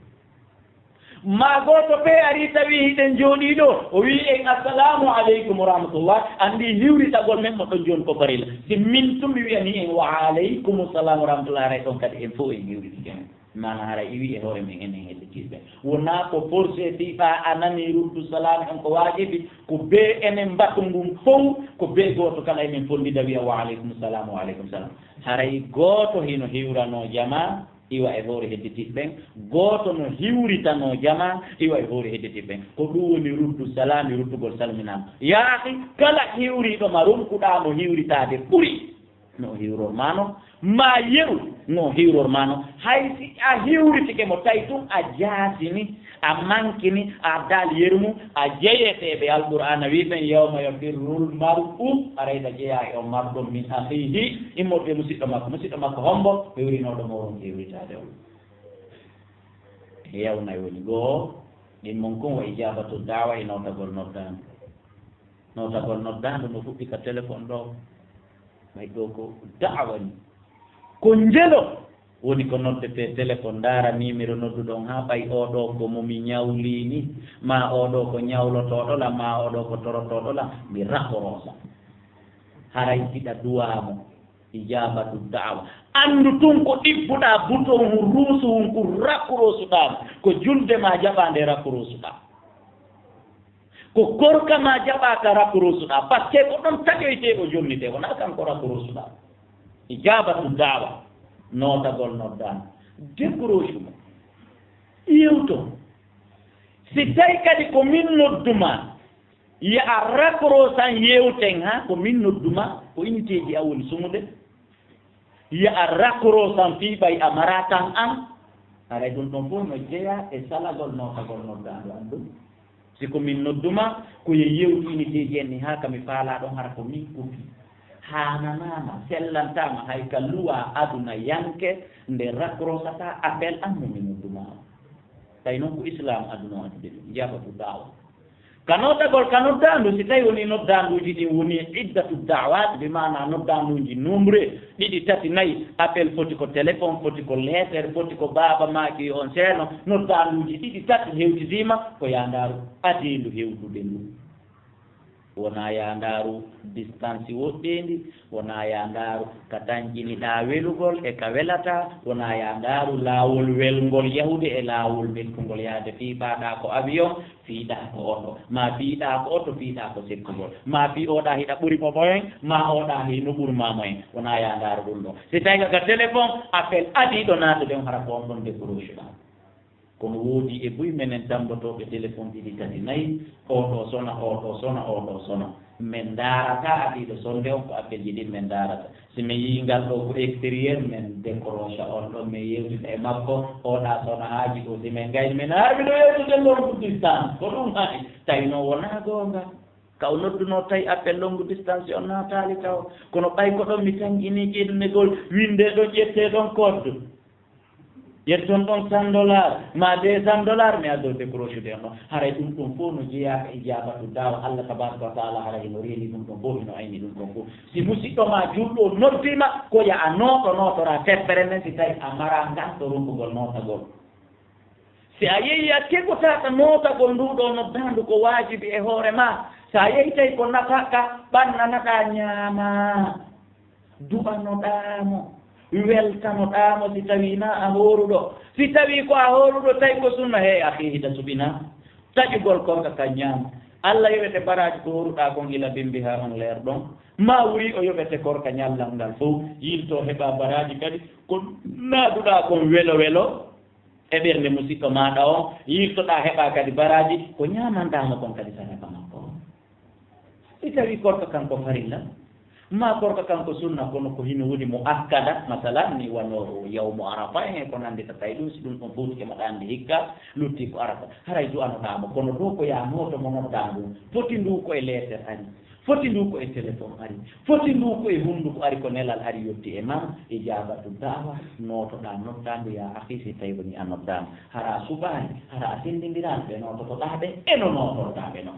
Maa gooto ɓe ari tawi hiɗen jooɗii ɗo, o wi'i en, "Assalaamu aleykum wa rahmatullah." Anndi hiwritagol men mo ɗon jooni ko farilla. Si min tun mi wi'anii en, "Wa aleykumu salaam wa rahmatullah," haray ɗon kadi en fow en hiwritike men. Maana haray iwi e hoore men enen hedditiiɓe. Wonaa ko forcé fii ɓaa a nanii ruddu salaam on ko waajibi, ko bee enen mbatu ngun fow, ko bee gooto kala e men fonndida wi'a, "Wa aleykum salaam, wa aleykum salaam." Haray gooto hino hiwranoo jamaa, iwa e hoore hedditiiɓe ɓen, gooto no hiwritanoo jamaa, iwa e hoore hedditiiɓe ɓen. Ko ɗun woni ruddu salaami, ruttugol salminaango. Yaa akhi, kala hiwriiɗo ma, ronkuɗaa mo hiwritaade ɓuri no o hiwror maa non, maa yeru no o hiwror maa non. Hay si a hiwritike mo, tawi tun a jaasini, a mankini, a addaali yeru mun, a jeyete ɓe Alqur'aana wi'i ɓen, "Yawma yafirrul mar'u," haray ta jeyaa e on marɗo, "min akhihi," immorde e musiɗɗo makko. Musiɗɗo makko hombo? Hiwrinooɗo mo o ronki hiwritaade on. Yawnay woni goo, ɗin mon kun wa ijaabatu da'wa e nootagol noddaandu. Nootagol noddaandu no fuɗɗi ka telefon ɗoo. May ɗoo ko da'wa ni. Ko njelo woni ko noddetee telefon, ndaara nimero nodduɗon haa ɓay oo ɗoo ko mo mi ñawliini, maa oo ɗoo ko ñawlotooɗo la, maa oo ɗoo ko torotooɗo la, mi rakoroosa. Haray hiɗa duwaa mo. Ijaabatu da'wa. Anndu tun ko ɗibbuɗaa buton hun, ruusu hun, kun rakuroosuɗaa mo. Ko julde maa jaɓaa nde rakuroosuɗaa. Ko korka maa jaɓaa ka rakuroosuɗaa. Parce que ko ɗon taƴoytee o jonnitee, wonaa kanko rakuroosuɗaa. Ijaabatu da'wa. Nootagol noddaandu. Décroche mo. Yewto. Si tawi kadi ko min noddu maa, yo a raccroche an, yewten, haa ko min noddu maa, ko unité ji an woni sumude. Yo a raccroche an fii ɓay a maraa temps an. Haray ɗun ɗon fow no jeyaa e salagol nootagol noddaandu an ɗun. Si ko min noddu maa, ko yo yewtu unité ji en ni haa ka mi faalaa ɗon, hara ko min kufi. Haananaama, sellantaama hay ka luwaa adunayanke nde raccrochataa appel an mo mi noddu maa. Tawi non ko Islaam adunoo addude ɗun, ijaabatu da'wa. Ka nootagol ka noddaandu, si tawi wonii noddaanduuji ɗin wonii iddatu da'awaat, bi maanaa noddaanduuji nombre, ɗiɗi, tati, nayi, appel foti ko téléphone, foti ko lettre, foti ko baaba maaki on seeno, noddaanduuji ɗiɗi, tati hewtidiima, ko yo a ndaaru adii ndu hewtude ndu. Wonaa yo a ndaaru distance woɗɗeendi, wonaa yo a ndaaru ka tanƴiniɗaa welugol e ka welataa, wonaa yo a ndaaru laawol welngol yahude e laawol mettungol yaade. Fii paaɗaa ko avion, fii ɗaa ko oto, maa fii ɗaa ko oto, fii ɗaa ko sekkugol, maa fii oo ɗaa hiɗa ɓuri mo moyen, maa oo ɗaa hino ɓuri maa moyen. Wonaa yo a ndaaru ɗun ɗon. Si tawii ka téléphone, appel adii ɗo naatude on, hara ko on ɗon décroche ɗaa. Kono woodii e buy menen tammbotooɓe téléphone ɗiɗi, tati, nayi, oo ɗoo sona, oo ɗoo sona, oo ɗoo sona. Men ndaarataa adiiɗo sonde on, ko appelji ɗin men ndaarata. Si men yi'ii ngal ɗoo ko extérieur, men décrocha on ɗon, men yewtida e makko, oo ɗaa sona haaji ɗoo. Si men gayni, men haa miɗo yewtude longue distance. Ko ɗun haɗi. Tawi non wonaa goonga. Ka o noddunoo tawi appel longue distance on naataali taw. Kono ɓay ko ɗon mi tanƴinii ƴennegol, winndee ɗon, ƴettee ɗon code. Ƴetton ɗon cent dollars, maa deux cents dollars, mi addoy décrochude on ɗon. Haray ɗun ɗon fow no jeyaa ka ijaabatu da'wa. Allah tabaaraka wa ta'ala haray hino reeni ɗun ɗon fow, hino ayni ɗun ɗon fow. Si musiɗɗo maa juulɗo on noddii ma, ko yo a nooto, nootoraa teppere nden, si tawii a maraa ngal to ronkugol nootagol. Si a yehii a tegotaaka nootagol nduu ɗoo noddaandu ko waajibi e hoore maa, si a yehii tawi ko nafaka ɓannanaɗaa, ñaamaa. Du'anoɗaa mo, weltanoɗaa mo si tawii naa a hooruɗo. Si tawii ko a hooruɗo, tawi ko sunna, hee, akhi, hiɗa suɓinaa. Taƴugol korka kan ñaama. Alla yoɓete baraaji ko hooruɗaa kon gila bimbi haa on leer ɗon. Maa wurii o yoɓete korka ñallal ngal fow. Yiltoo heɓaa baraaji kadi ko naaduɗaa kon welo welo. E ɓernde musiɗɗo maaɗa on, yiltoɗaa heɓaa kadi baraaji, ko ñaamanɗaa mo kon kadi sadaka makko on. Si tawii korka kan ko farilla, maa korka kan ko sunna, kono ko hino woni mo akkada, masalan, ni wano yawmu Arafa en e ko nanndi, ta tawi ɗum, si ɗum ɗon fowtike mo ɗaande hikka, lutti ko Arafa. Haray du'anoɗaa mo, kono ɗo ko yaa nooto mo noddaa ngun. Foti ndu ko e leeter ari. Foti ndu ko e téléphone ari. Foti ndu ko e hunnduko ari, ko nelal ari yotti e maa, ijaabatu da'wa, nootoɗaa noddaandu, yaa akhi, si tawii woni a noddaama. Hara a suɓaani, hara a senndindiraani ɓe noototoɗaa ɓe, e no nootorɗaa ɓe non.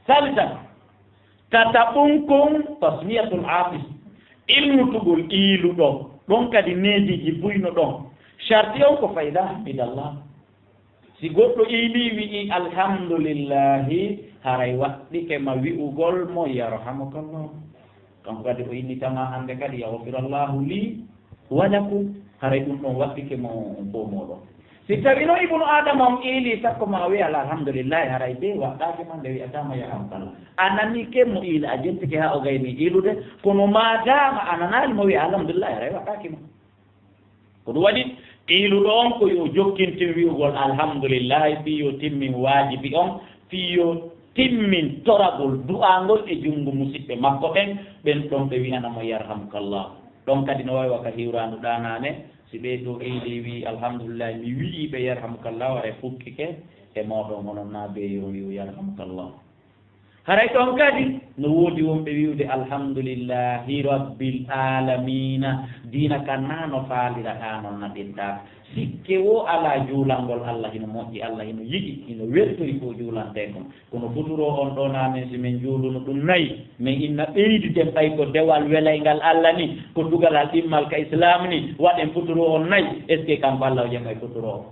Salisan, tataɓun kun tasmiyatul aafis, ilmutugol iiluɗo, ɗon kadi neediiji buyno ɗon. Sarti on ko fa idaa hamidallah. Si goɗɗo iilii wi'i, "Alhamdulillahi," haray waɗɗike ma wi'ugol mo, "Yarhamukallah." Kanko kadi o innitama hannde kadi, "Yaghfirallahu li wa lakum." Haray ɗum ɗon waɗɗike mo on fow mooɗon. Si tawii no Ibnu Aadama on iilii, sakko ma o wi'a, "Alhamdulillahi," haray bee waɗɗaaki ma nde wi'ataa ma, "Yarhamukallah." A nanike mo iila, a jentike haa o gayni iilude, kono maadaama a nanaali mo wi'a, "Alhamdulillahi," haray waɗɗaaki ma. Ko ɗum waɗi, iiluɗo on ko yo jokkintin wi'ugol alhamdulillahi, fii yo timmin waajibi on, fii yo timmin toragol du'aangol e junngo musiɓɓe makko ɓen, ɓen ɗon ɓe wi'ana mo yarhamukallah. Ɗon kadi no waawi wa ka hiwraandu ɗaanaane, si ɓee ɗoo iilii wi'i alhamdulillahi, mi wi'ii ɓe yarhamukallah, waray fukkike e mooɗon, onon naa bee yo wi'u yarhamukallah. Haray ɗon kadi no woodi wonɓe wi'ude, "Alhamdulillahi Rabbil Aalamiina." Diina kan naa no faaliraɗaa non naɓirɗaa. Sikke woo alaa, juulangol Allah hino moƴƴi, Allah hino yiɗi, hino weltori ko juulantee kon. Kono futuro on ɗoo, naa men si men juuluno ɗum nayi, men inna ɓeydiden ɓay ko dewal welayngal Allah ni, ko dugalal ɗimmal ka Islaam ni, waɗen futuro on nayi, est-ce que kanko Allah o ƴamay futuro on?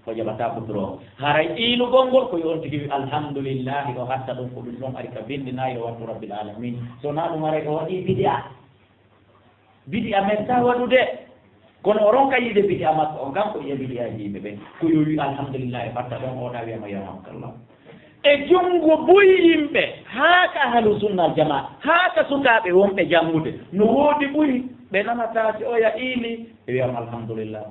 O jaɓataa futuro on. Haray iilugol ngol ko yo on tigi wi, "Alhamdulillahi," o hatta ɗum ko ɗum ɗon ari ka binndi, naa yo wattu Rabbil Aalamiin. So naa ɗum, haray o waɗii bidi'a. Bidi'a mettaa waɗude. Kono o ronka yiide bidi'a makko on, kanko yi'a bidi'aaji yimɓe ɓen. Ko yo wi, "Alhamdulillahi," fatta ɗon, o waɗa wi'a mo, "Yarhamukallah." E junngo buy yimɓe, haa ka ahlu sunna wal jamaa, haa ka sukaaɓe wonɓe janngude, no woodi buy ɓe nanataa si oya iilii, ɓe wi'a mo, "Alhamdulillah."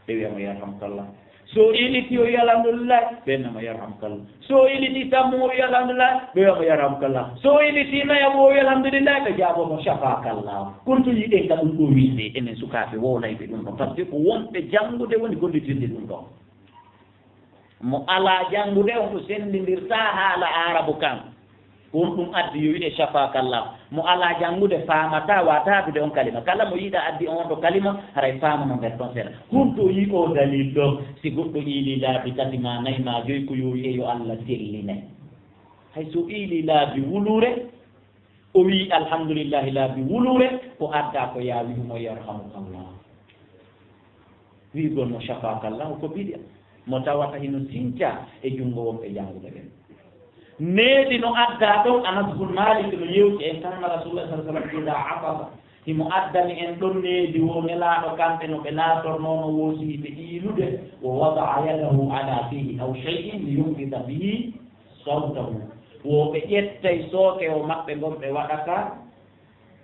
Ɓe wi'a mo, "Yarhamukallah." So o iilitii o wi'a, "Alhamdulillah," ɓe wi'a mo, "Yarhamukallah." So o iilitii tammu o wi'a, "Alhamdulillah," ɓe wi'a mo, "Yarhamukallah." So o iilitii nayaɓu o wi'a, "Alhamdulillah," ɓe jaabo mo, "Shafakallah." Kono to yiɗen ka ɗum ɗo wi'de, enen sukaaɓe wowlayɓe ɗum ɗon, par ce que ko wonɓe janngude woni gollitirde ɗum ɗon. Mo alaa janngude on ko senndindirtaa haala Aarabu kan. Ko honɗum addi yo wi'e shafakallah? Mo alaa janngude faamataa, waataa addude on kalima. Kala mo yiɗaa addi on ɗo kalima, haray faamano nder ton seeɗa. Honto yi'o dalil ɗo? Si goɗɗo iilii laabi tati maa nayi maa joyi, ko yo wi'e yo Allah selline. Hay so iilii laabi wuluure, o wi'i alhamdulillahi laabi wuluure, ko addaa ko yaa wi'u mo yarhamukallah. Wi'ugol mo shafakallahu ko bidi'a mo tawata hino sinca e junngo wonɓe jannguɓe ɓen. Needi no addaa ɗon, Anas bun Malik no yewti en, kana Rasulullah sallallahu alaihi wasallam idaa atasa, himo addani en ɗon needi wo Nelaaɗo kamɓe no ɓe laatornoono wo si ɓe iilude, wa wada'a yadahu ala fihi aw shay'in liyunqidha bihi sawtahu, wo ɓe ƴettay sooke o maɓɓe ngon ɓe waɗa ka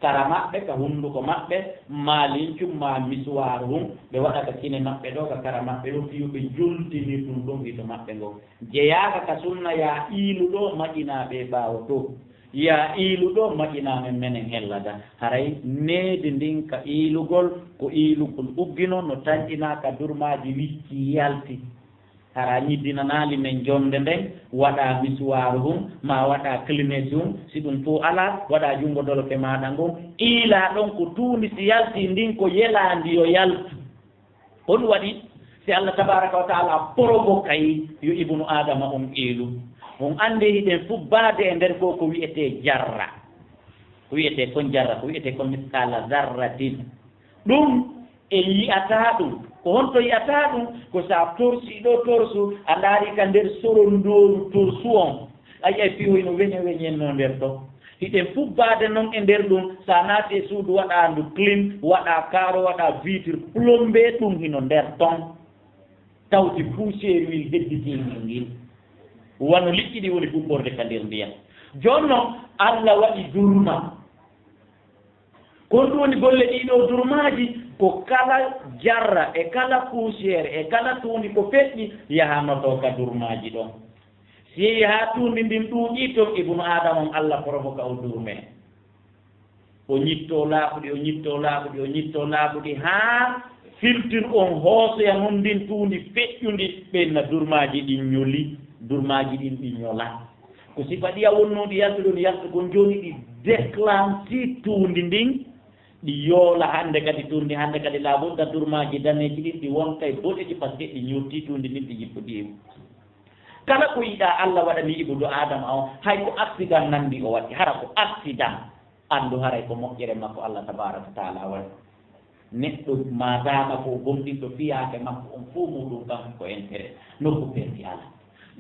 kara maɓɓe, ka hunnduko maɓɓe, maa lincum, maa misuwaaru hun, ɓe waɗa ka kine maɓɓe ɗo, ka kara maɓɓe ɗo, fii yo ɓe joltinir ɗum ɗon hito maɓɓe ngon. Jeyaaka ka sunna, yaa iiluɗo maƴinaa ɓe ɓaawo to. Yaa iiluɗo maƴinaa men, menen hellada. Haray needi ndin ka iilugol, ko iilugol uggino, no tanƴinaa ka durmaaji wicci yalti. Hara ñiddinanaali men jonnde nden, waɗaa misuwaaru hun, maa waɗaa klinesi hun, si ɗum fow alaa, waɗaa junngo doloke maaɗa ngon, iilaa ɗon ko tuundi si yaltii ndin ko yelaandi yo yaltu. On waɗi, si Allah tabaaraka wa ta'ala porogokay yo ibnu Aadama on iilu. On anndi hiɗen fubbaade e nder ko ko wi'etee jarra. Ko wi'etee kon jarra, ko wi'etee kon misqaala zarratin. Ɗum en yi'ataa ɗum. Ko honto yi'ataa ɗum? Ko sa torsii ɗo torsu, a ndaarii ka nder sorondooru torsu on. A yi'ay fii hoyno weñe weñennoo nder ton. Hiɗen fubbaade non e nder ɗum, sa naati e suudu waɗaandu clim, waɗaa kaaro, waɗaa vitre plombé, ɗum hino nder ton. Tawti poussière wil hedditiingol ngil. Wano liƴƴi ɗi woni fubborde ka nder ndiyam. Jooni non, Allah waɗi durma. Ko ɗum woni golle ɗii ɗoo durmaaji, ko kala jarra e kala poussière e kala tuundi ko feƴƴi yahanotoo ka durmaaji ɗon. Si yehi haa tuundi ndin ɗuuɗii ton, ibnu Aadama on Alla porofoka o durmee. O ñittoo laaɓuɗi, o ñittoo laaɓuɗi, o ñittoo laaɓuɗi, haa filtre on hoosoya non ndin tuundi feƴƴundi, ɓen na durmaaji ɗin ñoli, durmaaji ɗin ɗi ñola. Ko sifa ɗiya wonnooɗi yaltude on yaltugol, jooni ɗi déclenche tuundi ndin, ɗi yoola hannde kadi tuundi, hannde kadi laabudda durmaaji daneeji ɗin ɗi wonta e boɗeeji, parce que ɗi ñotti tuundi ndin, ɗi jippodii e mum. Kala ko yiɗaa Alla waɗanii ibnu Aadama on, hay ko accident nanndi o waɗi, hara ko accident, anndu haray ko moƴƴere makko Alla tabaaraka wa taala waɗi. Neɗɗo maadaama ko gomɗinɗo fiyaake makko on fof muuɗum kanko ko intérêt, nokku perdi alaa.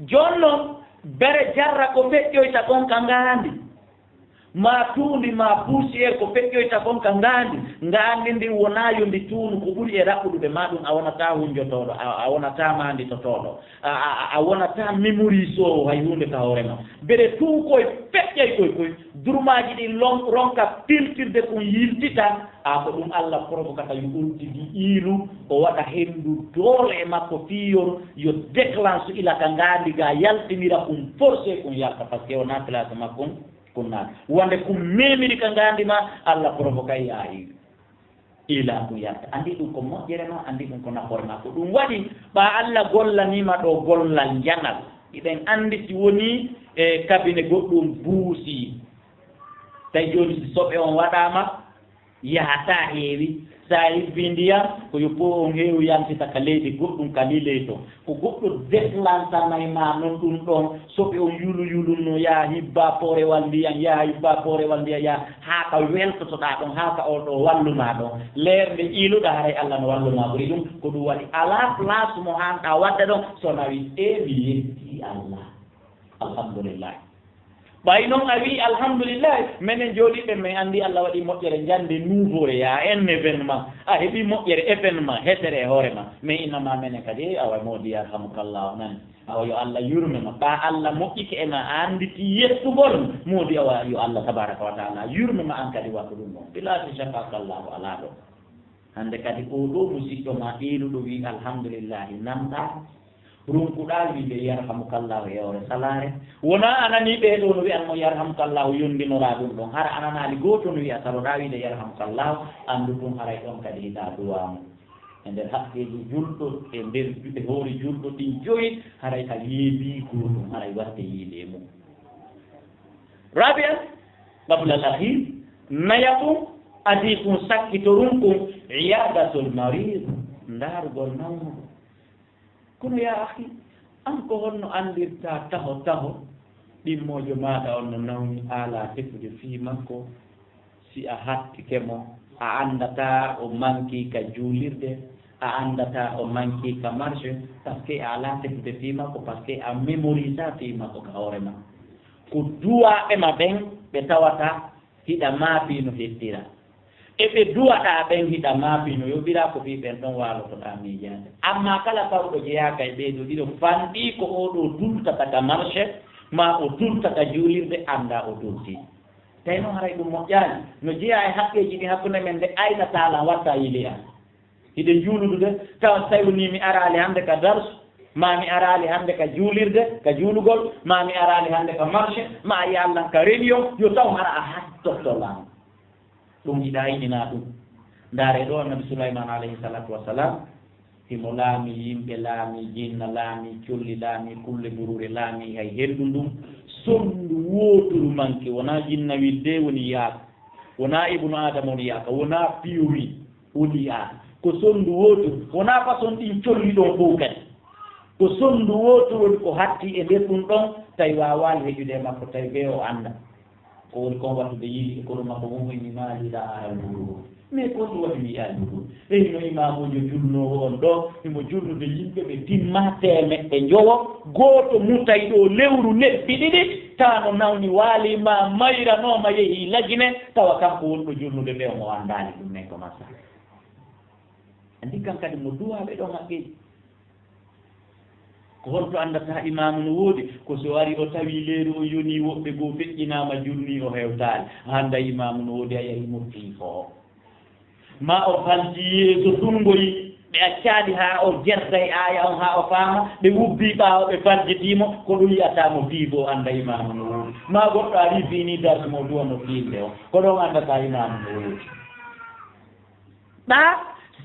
Jooni non, bere jarra ko feƴƴoyta kon ka ngaandi, maa tuundi, maa poussière ko feƴƴoyta kon ka ngaandi, ngaandi ndin wonaa yo ndi tuunu ko ɓuri e raɓɓuɗude, maa ɗum a wonataa hunjotooɗo, a, a wonataa maanditotooɗo, a, a, a, a wonataa mémorisoowo hay huunde ka hoore ma. Bere tuukoy feƴƴay koy koy, durmaaji ɗin lon-, ronka piltirde kun yiltita, a ko ɗum Alla porobokata yo ɗum tigi iilu, o waɗa henndu doole e makko fii yo, yo déclenche ila ka ngaandi ga yaltinira kun forcé kun yalta, parce que wonaa place makko kun naata. Wonde kun memiri ka ngaandi ma, Alla porobokay ya iilu. Ila kun yalta. Anndi ɗum ko moƴƴere ma, anndi ɗum ko nafoore ma. Ko ɗum waɗi, ɓa Alla gollanii ma ɗo gollal njanal. Hiɗen anndi si woni e kabine goɗɗum buusi. Tawi jooni si soɓe on waɗaama, yahataa heewi. Sa hibbi ndiyam, ko yo po on heewu yaltita ka leydi goɗɗum ka liley to. Ko goɗɗo déclenchana e ma non ɗum ɗon, soɓe on yulu yulunno, yaa hibba poorewal ndiyam, yaa hibba poorewal ndiyam, yaa haa ka weltotoɗaa ɗon, haa ka on ɗo wallu ma ɗon. Leer nde iiluɗaa, haray Alla no wallu ma ɓuri ɗum. Ko ɗum waɗi alaa place mo haanɗaa waɗde ɗon, so nawi e mi yetti Alla. Alhamdulillah. Ɓay non a wi'i, "Alhamdulillahi, menen jooɗiiɓe, men anndi Alla waɗi moƴƴere, njannde nuuvoore, yaa en événement, a heɓi moƴƴere, événement, hetere e hoore ma." Mais innama menen kadi, awa moodi, yarhamukallah, o nani. Awa yo Alla yurme ma, ɓa Alla moƴƴike e ma, a annditi yettugol, moodi, awa yo Alla tabaraka wa taala yurme ma, an kadi waɗu ɗum ɗon. Bila si shafakallahu ala ɗo. Hannde kadi, oo ɗoo musiɗɗo ma iiluɗo wi'i, "Alhamdulillahi," nanɗaa, runkuɗaa wi'ude, "Yarhamukallahu," e hoore salaare. Wonaa a nanii ɓee ɗoo no wi'an mo, "Yarhamukallahu," yondinoraa ɗum ɗon. Hara a nanaali gooto no wi'a, taroɗaa wi'ude, "Yarhamukallahu," anndu ɗum haray ɗon kadi hiɗaa duwaa mo. E nder haqqeeji julɗo, e nder ju-, e hoore julɗo ɗin joyi, haray a yeebii gootum, haray waɗte yiide e mum. Rabi'an, qabla al-akhir, nayaɓum, adii kun sakkitorum kun, iyadatul marid, ndaarugol nawnuɗo. Kono yaa akhi, an ko honno anndirtaa taho taho ɗimmoojo maaɗa on no nawni, aalaa tefude fii makko? Si a hattike mo, a anndataa o mankii ka juulirde, a anndataa o mankii ka marche, parce que a alaa tefude fii makko, parce que a mémorisaa fii makko ka hoore ma. Ko duwaaɓe ma ɓen ɓe tawata hiɗa maapii no hettira. E ɓe duwaɗaa ɓen hiɗa maapii no yoɓiraa, ko fii ɓen ɗon waalotoɗaa miijaade. Ammaa kala tawɗo jeyaaka e ɓee ɗoo ɗiɗo, fanɗii ko oo ɗoo tultata ka marche, maa o tulta ka juulirde, anndaa o tultii. Tawi noon haray ɗum moƴƴaani. No jeyaa e haqqeeji ɗin hakkunde men, nde aynataa lan watta yili an. Hiɗen juulude de, tawa so tawi wonii mi araali hannde ka darsu, maa mi araali hannde ka juulirde, ka juulugol, maa mi araali hannde ka marché, maa a yaallan ka réunion, yo taw hara a hattotto lan. Ɗum hiɗa aynina ɗum. Ndaaree ɗoo Annabi Sulaymaan alayhi salaatu wa salaam, himo laamii yimɓe, laamii jinna, laamii colli, laamii kulle buruure, laamii hay henndu ndun. Sonndu wooturu manki, wonaa jinna wilde woni yaaka, wonaa ibnu Aadama woni yaaka, wonaa piyowi woni yaaka. Ko sonndu wooturu, wonaa façon ɗin colli ɗon fow kadi. Ko sonndu wooturu woni ko hatti e nder ɗum ɗon, tawi waawaali heƴude e makko, tawi bee o annda. Ko woni kon wattude yiili e koɗo makko, won hini maali la aral wuro. Mais ko ɗum waɗi mi aali ɗum. E hino imaamuujo julnoowo on ɗo, himo julnude yimɓe ɓe timma teemeɗɗe njowo, gooto mutay ɗo lewru lebbi ɗiɗi, tawa no nawni waali ma mayranooma yehi lagine, tawa kanko wonɗo julnude ɓe mo anndaali ɗum men ko masa. Anndi kan kadi mo duwaaɓe ɗon haqqeeji. Ko honto anndataa imaamu no woodi? Ko so ari o tawi leeru o yonii woɓɓe goo feƴƴinaama julnii o hewtaali. Hannda imaamu no woodi a yahi mo piifoo. Ma o falji yeeso tungoyi, ɓe accaali haa o jerta e aaya on haa o faama, ɓe wubbii ɓaawo ɓe faljitii mo, ko ɗum yi'ataa mo piifoo annda imaamu no woodi. Ma goɗɗo arii fiinii darsu mo duwa mo fiilde on. Ko ɗon anndataa imaamu no woodi. Ɗaa,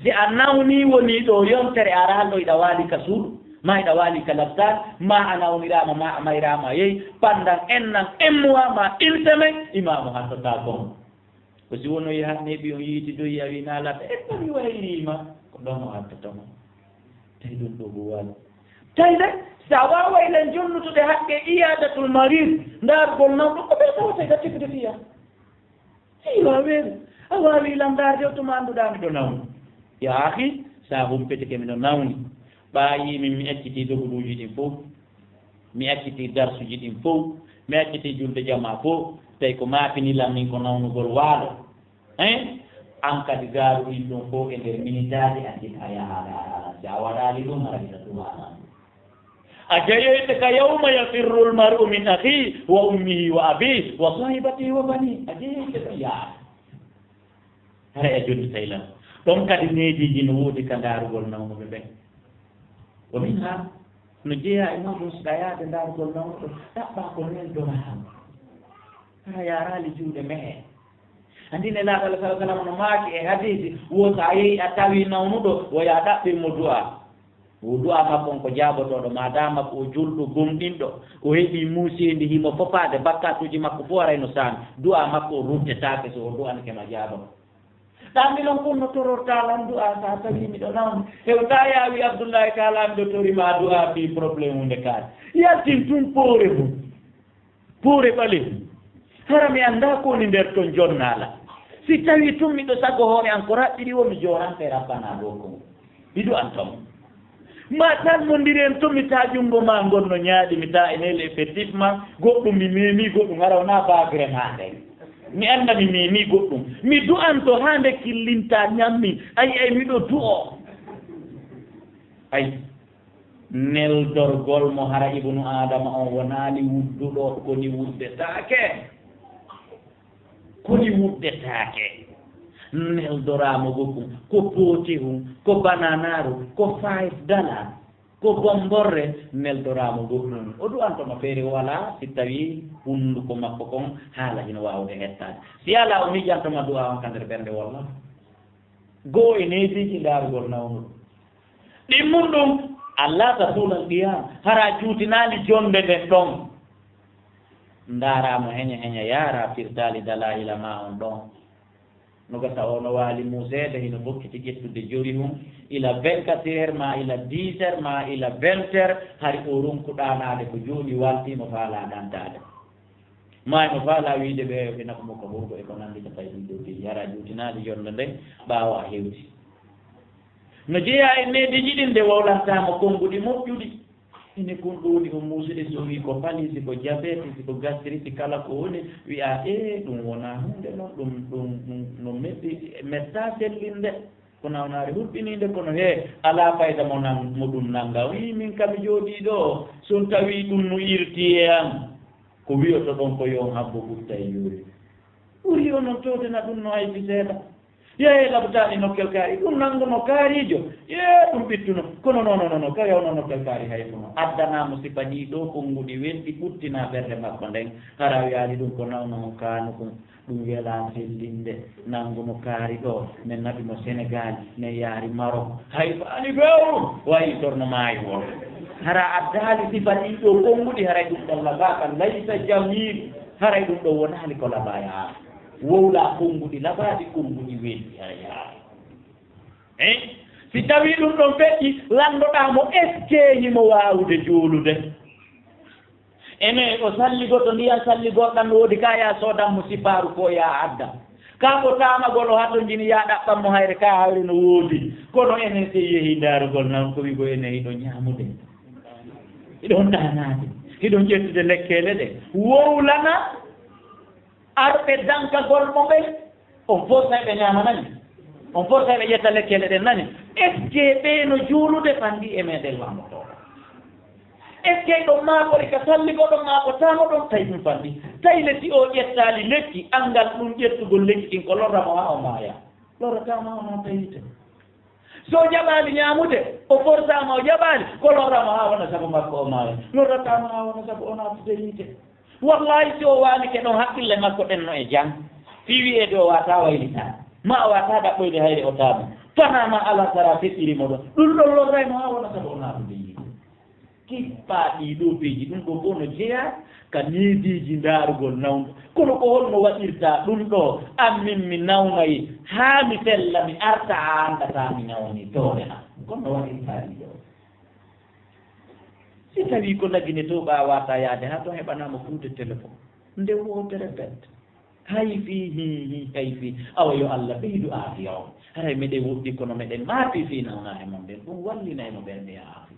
si a nawnii wonii ɗoo yontere a raal ɗo iɗa waali ka suudu, ma iɗa waali ka laptaal, ma a nawniraama, ma a mayraama, a yehi, pandan ennan, emmuwa, ma une semaine, imaamu hattotaako on. Ko si wonoyi haa neeɓi on yiiti doyi a wii naa laɓa, e tawi wayriima, ko ɗon o hattoto mo. Tawi ɗum ɗoo ko waali. Tawi de, si a waaway len jonnutude haqqe iyaadatul marid, ndaarugol nawɗo, ko ɓee tawata e gaccude fiya. Eyi, a weeri. A waawi landaade o tuma annduɗaa miɗo nawni. Yaa akhi, so a humpitike miɗo nawni. Ɓaayi min mi accitii doguduuji ɗin fow. Mi accitii darsuuji ɗin fow. Mi accitii julde jamaa fow. Tawi ko maapini lan min ko nawnugol waalo. Hein? An kadi gaaru ɗin ɗum fow e nder minitaaji accit a yaha a laara lan. Si a waɗaali ɗum hara ina duwa lan. أجيعتك يوم يفر المرء من أخيه وأمه وأبيه وصاحبته وبنيه. أجيعتك يا. Haray a jonnitay lan. Ɗon kadi neediiji no woodi ka ndaarugol nawnuɓe ɓen. Wa min ha no jeyaa e muɗum so ɗayaade ndaarugol nawnuɗo ɗaɓɓaa ko neldoraa mo. Hara yaaraali juuɗe mehe. Anndi Nelaaɗo Allah sallallahu alaihi wasallam no maaki e hadiisi, wo so a yehi a tawi nawnuɗo, wo yaa ɗaɓɓir mo du'a. Wo du'a makko on ko jaabotooɗo, maadaama ko o julɗo gomɗinɗo, o heɓii muuseendi himo fofaade, bakkatuuji makko fof aray no saami. Du'a makko o ruttetaake so o du'anke ma jaabama. Ɗaanni non kun no torortaa lan du'a so a tawi miɗo nawni. Hewtaa yaawi Abdullahi Taala miɗo tori ma du'a fii problème hunde kaari. Yaltin tun poore mun. Puure ɓaleeru. Hara mi anndaa ko woni nder ton jonnaala. Si tawii tun miɗo sago hoore an ko raɓɓiɗi woo mi joorante Rabbanaa goo kon. Mi du'anto mo. Ma tan mo ndiren to mi taa junngo maa ngon no ñaaɗi, mi taa e nehli effectivement, goɗɗum mi meemii, goɗɗum hara wonaa baagre maa nden. Mi annda mi meemii goɗɗum. Mi du'anto haa nde killintaa ñammi. Ay, ay, miɗo du'oo. Ay. Neldorgol mo hara Ibnu Aadama on wonaali wudduɗo, koni wuddetaake. Koni wuddetaake. Neldoraa mo goɗɗum, ko pootihun, ko bananaaru, ko five dollar, ko bomborre, neldoraa mo goɗɗum. O du'anto ma feere o alaa, si tawii hunnduko makko kon haala hino waawude hettaade. Si alaa, o miijanto ma du'a on ka nder ɓernde, wallah. Goo e neediiji ndaarugol nawnuɗo. Ɗimmun ɗum, Allah ta tuulal qiyam, hara juutinaali jonnde nden ɗon. Ndaaraa mo heña heña, yaaraa firtaali dalaa'ila maa on ɗon. No gasa o no waali muuseede, hino fokkiti ƴettude jori hun, ila vingt-quatre heures maa ila dix heures maa ila vingt heures, hari o ronku ɗaanaade ko jooni walti no faalaa ɗantaade. Maa no faalaa wiide ɓe ɓe nafu mo ka hurgo e ko nanndi ka tawi ɗum ɗo piiji. Hara juutinaali yonde nden ɓaawo a hewti. No jeyaa e neediiji ɗin nde wowlantaa mo konnguɗi moƴƴuɗi. Ine kon ɗo woni ko muusude, si o wii ko pali, si ko jabeti, si ko gastriti, kala ko woni, wi'a, "Ee, ɗum wonaa huunde non, ɗum, ɗum, ɗum no metti, mettaa sellinde." Ko nawnaare hulɓiniinde, kono hee, alaa fayda mo nan-, mo ɗum nannga. O wii, "Min kam mi jooɗii ɗo, so tawii ɗum no irti e an, ko wi'oto ɗon ko yo on habbo ɓutta e yoori." Ɓuri onon towtena ɗum no aybi seeɗa. Yee, labtaani nokkel kaari, ɗum nannguno kaariijo. Yee, ɗum ɓittuno. Kono non, non, non, non, kawya onon nokkel kaari hay kono. Addanaa mo sifa ɗii ɗoo konnguɗi welɗi, ɓuttinaa ɓernde makko nden. Hara wiyaali ɗum ko nawna mo kaanu kun. Ɗum welaa fellinde, nannguno kaari ɗo, min naɓi mo Senegal, min yaari Marok. Hay faali few, wayi torno maayi won. Hara addaali sifa ɗii ɗoo konnguɗi, haray ɗum ɗon labaaka, laysa jamil, haray ɗum ɗon wonaali ko labaa yaa. Wowlaa konnguɗi labaaɗi, konnguɗi welɗi, haray yaa. Eh? Si tawii ɗum ɗon feƴƴi, lanndoɗaa mo, est-ce que himo waawude juulude? Ene o salligoto ndiyan salligorɗan no woodi, ka yaa soodan mo sipaaru ko yaa adda. Ka ko taamagol o hatonjini yaa ɗaɓɓan mo hayre, ka hayre no woodi. Kono enen si yehi ndaarugol nan ko wi'go enen hiɗon ñaamude. Hiɗon ɗaanaade. Hiɗon ƴettude lekkeele ɗe. Wowlana arɓe dankagol mo ɓen. On forsa ɓe ñaama nani? On forsa ɓe ƴetta lekkeele ɗen nani? Est-ce que ɓee no juulude fanɗi e meɗen wammoto? Ekkey ɗon maakori ka salli, ko ɗon maakotaamo ɗon, tawi ɗum fanɗi. Tawi le si o ƴettaali lekki, anngal ɗum ƴettugol lekki kin ko lorra mo haa o maaya. Lorrataama o naata yiite. So o jaɓaali ñaamude, o forsaama o jaɓaali, ko lorra mo haa wona sabu makko o maaya. Lorrataama haa wona sabu o naatude yiite. Wallaahi, si o waalike ɗon, hakkille makko ɗen no e jam. Fii wi'eede o waataa waylitaa, maa o waataa ɗaɓɓoyde hayre o taamo. Fanaa maa alasara feƴƴiri mo ɗon. Ɗum ɗon lorray mo haa wona sabu o naatude yiite. Kippaa ɗii ɗoo piiji, ɗum ɗoo fof no jeyaa ka neediiji ndaarugol nawndo. Kono ko holno waɗirtaa ɗum ɗoo? An min mi nawnay haa mi sella, mi arta, a anndataa mi nawni toone am. Kono waɗirtaa ɗii ɗoo. Si tawii ko Lagine to ɓaawata yaade haa ton heɓanaa mo kuude téléphone, nde wootere bet. Hay fii, hi, hi, hay fii. Awa yo Allah ɓeydu aafiya on. Haray meɗen woɗɗi kono meɗen maapi fii nawnaare mon nden. Ɗum wallinay mo ɓernde haa aafi.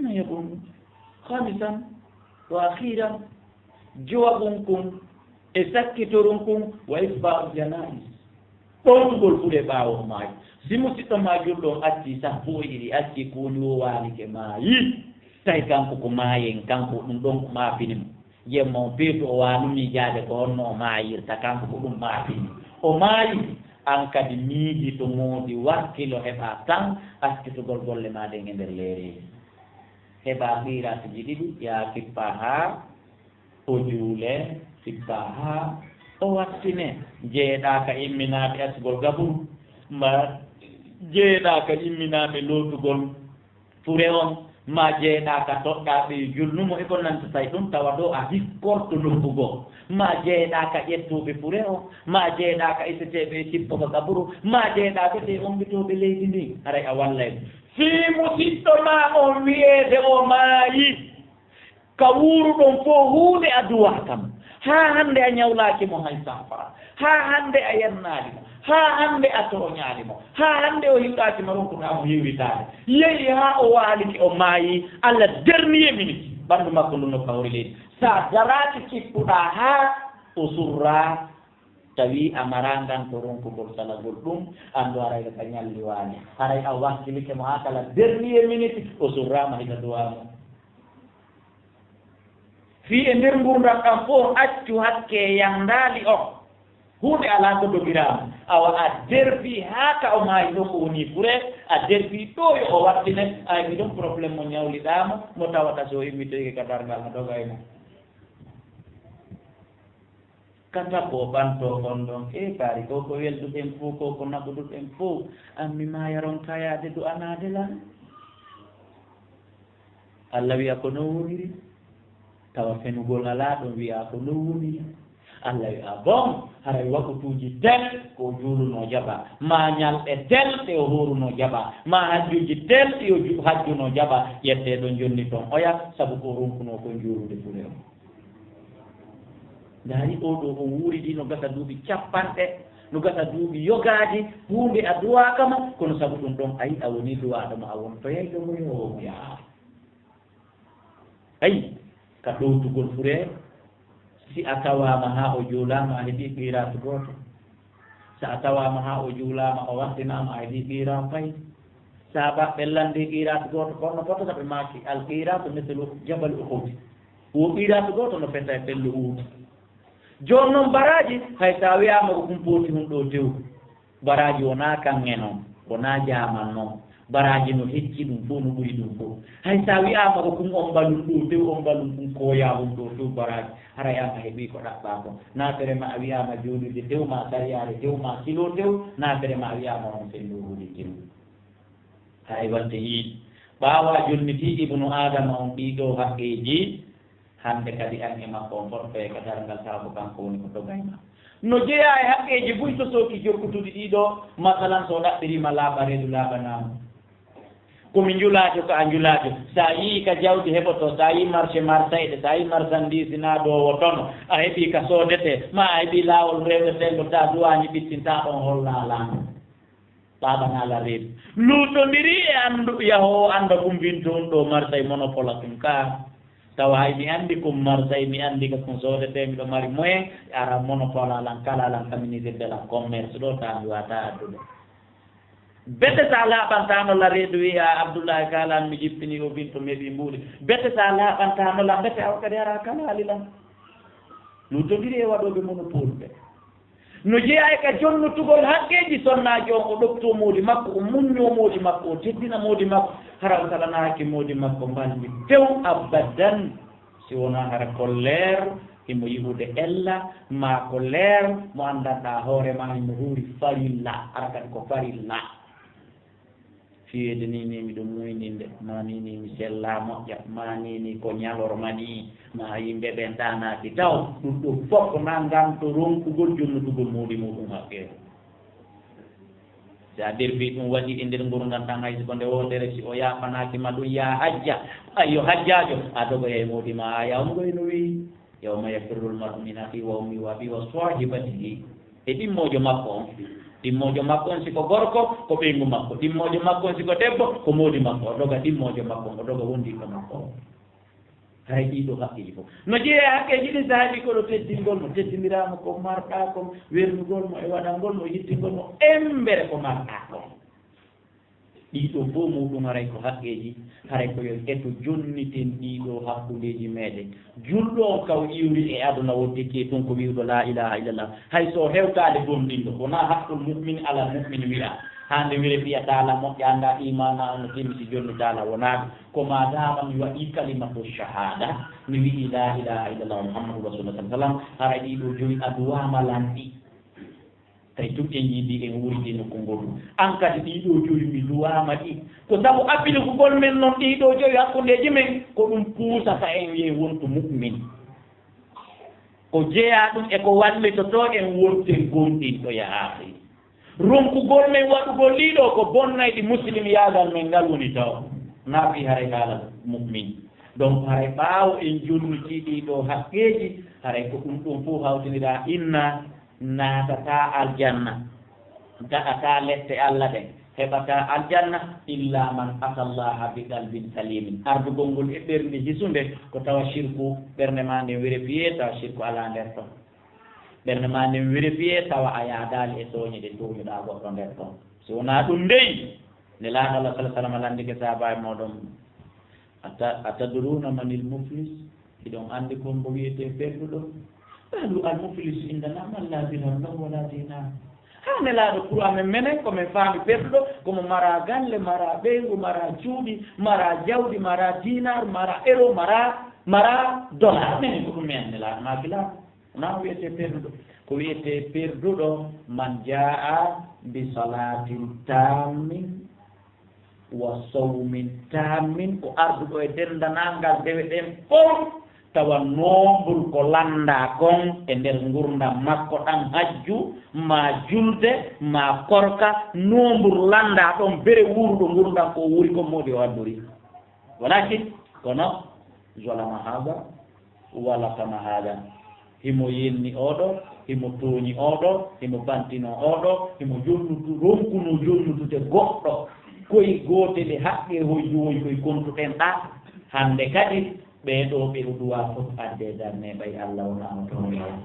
Nayaɓun. Khamisan wa akhiran. Jowaɓun kun e sakkitorun kun wa itba'u janaiz. Ɗowtugol fure ɓaawo maayi. Si musiɗɗo maa julɗo on accii sappo e ɗiɗi, accii ko woni o waalike maayi. Tawi kanko ko maayen, kanko ɗum ɗon ko maafini mo. Jemma on peetu o waanu miijaade ko honno o maayirta, kanko ko ɗum maafini. O maayi, an kadi miiji to moodi wakkilo heɓa tan accitugol golle maa ɗen e nder leereeji. Heɓa qiiraatuji ɗiɗi, yaa kippa haa o juule, kippa haa o wattine. Jeeɗaa ka imminaade accugol gaburu, ma jeeɗaa ka imminaade lootugol fure on, ma jeeɗaa ka toɗɗaa ɓe julnumo e ko nanta tawi ɗum, tawa ɗo a hikkorto nokku goo, ma jeeɗaa ka ƴettuɓe fure on, ma jeeɗaa ka iseteeɓe e sippogo gaburu, ma jeeɗaa ka ɓe ommbitooɓe leydi ndin, haray a wallay mo. Fii musiɗɗo maa on wi'eede o maayi, ka wuuruɗon fof huunde a duwaaka mo. Haa hannde a ñawlaaki mo hay saafara. Haa hannde a yennaali mo. Haa hannde a tooñaali mo. Haa hannde o hiwɗaaki mo ronkuɗaa mo hiwritaade. Yehi haa o waalike, o maayi, à la dernière minute, ɓanndu makko ndun no kawri leydi. Sa daraaki, kippuɗaa haa o surraa, tawi a maraa ngan to ronkugol salagol ɗum, anndu haray ka ñalli waali. Haray a wakkilike mo haa kala dernière minute, o surraama hino duwaa mo. Fii e nder nguurndam ɗam fof, accu hakke yanndaali on. Huunde alaa ko dogiraama. Awa a derfii haa ka o maayi ɗon ko woni fure, a derfii ɗo yo o wattine, ay mi ɗon problème mo ñawliɗaa mo, mo tawata so o immitoyike ka darngal mo dogay mo. Kata ko ɓanto on ɗon, e kaari ko ko welduɗen fof, ko ko naɓuduɗen fof, an mi maaya ronka yaade du'anaade lan. Allah wi'a ko non woniri, tawa fenugol alaa ɗon, wi'a ko non woniri. Allah wi'a bon, haray wakutuuji tel ko juulunoo jaɓa, maa ñalɗe tel ɗe o hoorunoo jaɓa, maa hajjuuji tel ɗi o ju-, hajjunoo jaɓa, ƴettee ɗon jonni ton oya, sabu ko o ronkunoo kon juulude fule on. Ndaari, oo ɗoo o wuuri ɗi no gasa duuɓi cappanɗe, no gasa duuɓi yogaaji, huunde a duwaaka mo, kono sabu ɗum ɗon, ayi, a wonii duwaaɗo mo, a wontoyay ɗo mo yo o wi'a. Ayi, ka ɗowtugol furee, si a tawaama haa o juulaama, a heɓii qiiraatu gooto. So a tawaama haa o juulaama, o wattinaama, a heɓii qiiraatu pay. Saabaaɓe ɓen lanndii qiiraatu gooto, kono no fota ka ɓe maaki, al qiiraatu mislu jabal Uhud. Wo qiiraatu gooto no feta e pellu Uhud. Jooni non baraaji, hay so a wi'aama ko ɗum pooti hun ɗoo tew. Baraaji wonaa kaŋŋe non, wonaa jaaman non. Baraaji no hecci ɗum fof, no ɓuri ɗum fof. Hay so a wi'aama ko ɗum on mbalun ɗoo tew, on mbalun ɗum kooyaa hun ɗoo tew baraaji, haray an a heɓii ko ɗaɓɓaa kon. Naafere ma a wi'aama jooɗirde tew, ma sariyaare tew, ma silo tew, naafere ma a wi'aama on fennuhude tew. Haray waɗde yiide. Ɓaawo a jolnitii Ibnu Aadama on ɗii ɗoo haqqeeji, hannde kadi an e makko on fototoyee ka darngal, tawa ko kanko woni ko dogay ma. No jeyaa e haqqeeji buy sosooki jokkutuɗi ɗii ɗoo, masalan, so o ɗaɓɓiriima laaɓa reedu, laaɓanaa mo. Ko mi njulaajo, ko a njulaajo. So a yii ka jawdi heɓotoo, so a yii marché marsayɗe, so a yii marsandiisi naadoowo tono, a heɓii ka soodetee, maa a heɓii laawol rewreteengo, so a duwaani ɓittintaa ɗon hollaa laana. Ɓaaɓa naala reedu. Luutondirii e anndu, yahoowo annda kumbinto on ɗoo marsay monopole tun kaa. Tawa hay mi anndi kum marsay, mi anndi ka kun soodetee, miɗo mari moyen, ara monopole alan kala alan ka ministre de la commerce ɗoo, taa mi waawataa addude. Bete so a laaɓantaano la reedu, wiya, "Abdullahi, kaalan mi jippini o binto meɓi mbuuɗi." Bete so a laaɓantaano la, bete awa kadi hara kalaali lan. No dogiri e waɗooɓe monopole ɓe. No jeyaa e ka jonnutugol haqqeeji sonnaajo on, o ɗoftoo moodi makko, o muññoo moodi makko, o teddina moodi makko, hara o salanaaki moodi makko mbalndi few abadan. Si wonaa hara ko leer, himo yi'ude ella, maa ko leer mo anndanɗaa hoore maa himo huuri farilla, hara kadi ko farilla. Fiyeede nii nii miɗo muyninde, maa nii nii mi sellaa moƴƴa, maa nii nii ko ñalorma nii, maa yimɓe ɓen ɗaanaaki taw. Ɗum ɗum fof ko nanngam to ronkugol jonnutugol moodi muuɗum haqqeeru. Si a derbii ɗum waɗi e nder ngurndan ɗan, hay si ko nde wootere, si o yaaɓanaaki ma ɗum, yaa hajja. Ayyo, hajjaajo, a dogoyay moodi ma, a yawngoy no wi'i. "Yawma yafirrul mar'u min akhihi wa ummihi wa abihi wa sahibatihi." E ɗimmoojo makko on. Ɗimmoojo makko on, si ko gorko, ko ɓeyngu makko. Ɗimmoojo makko on, si ko debbo, ko moodi makko. O doga ɗimmoojo makko on, o doga wondiiɗo makko on. Haray ɗiɗo haqqeeji fof. No jeeya haqqeeji ɗin, saabi ko ɗo teddingol mo, teddindiraama ko marɗaa kon, wernugol mo e waɗangol mo, yittingol mo, embere ko marɗaa kon. Ɗiɗo fof muuɗum haray ko haqqeeji, haray ko yo eto jonniten ɗiɗo hakkundeeji meeɗen. Julɗo on kaw iwri e aduna wonde ke tun ko wi'uɗo laa ilaaha illallah. Hay so o hewtaade gomɗinɗo, wonaa haqqul mu'min alal mu'min wi'a. Hande wire fiya taala moƴƴa, annda imaana on no timmi si jonnitaala wonaa ɗum. Ko maadaama mi waɗi kalimatu shahaada, mi wi'i laa ilaaha illallah Muhammadu Rasulullah sallallahu alaihi wasallam, haray ɗiɗo joyi a duwaama lanɗi. Tawi tun en yiɗi en wuuridi nokku ngootu. An kadi ɗiɗo joyi mi duwaama ɗi. Ko sabu abbinugol men non ɗiɗo joyi hakkundeeji men, ko ɗum puusata en yo en wontu mu'min. Ko jeyaa ɗum e ko wallitotoo en wonten gomɗinɗo yahaaki. Ronkugol men waɗugol ɗiɗo ko bonnayɗi muslimyaagal men ngal woni taw. Naa fii haray haala mu'min. Donc haray ɓaawo en jonnitii ɗiɗo haqqeeji, haray ko ɗum ɗum fof hawtiniraa inna naatataa aljanna, daɗataa lette Alla ɗen, heɓataa aljanna, illa man ata Allaha bi qalbin salimin. Ardugol ngol e ɓernde hisunde, ko tawa shirku, ɓernde maa nden vérifié, tawa shirku alaa nder ton. Ɓernde maa nden vérifié, tawa a yaadaali e tooñe ɗe tooñuɗaa goɗɗo nder ton. Si wonaa ɗum dey, Nelaaɗo Allah sallallahu alaihi wasallam landike sahaabaaɓe mooɗon, "Ata-, atadruuna manil muflis?" Hiɗon anndi kon mbo wiyetee perduɗo? Qaalu, "Al muflis indana man laa dirham lahu wa laa dinar." Haa Nelaaɗo, pour amen, menen ko men faami perduɗo, ko mo maraa galle, maraa ɓeyngu, maraa cuuɗi, maraa jawdi, maraa dinar, maraa euro, maraa, maraa dollar. Menen ko ɗum men Nelaaɗo maaki laa. Wonaa o wiyetee perduɗo. Ko wiyetee perduɗo, man jaa'a bi salaatin taammin wa sawmin taammin, ko arduɗo e denndanangal dewe ɗen fof, tawa noombur ko lanndaa kon e nder ngurndan makko ɗan, hajju, maa julde, maa korka, noombur lanndaa ɗon, bere wuuruɗo ngurndan ko o wuuri kon, moodi o addori. Walakin, kono, zalama haada, wa latama haada. Himo yenni oo ɗoo, himo tooñi oo ɗoo, himo bantinoo oo ɗoo, himo jonnutu, ronkunoo jonnutude goɗɗo. Koy gootel e haqqe hoyju woy koy kontu ɗen ɗaa. Hannde kadi, ɓee ɗoo ɓe o duwaa fof addee darnee ɓay Alla wonaa mo tooñoowo.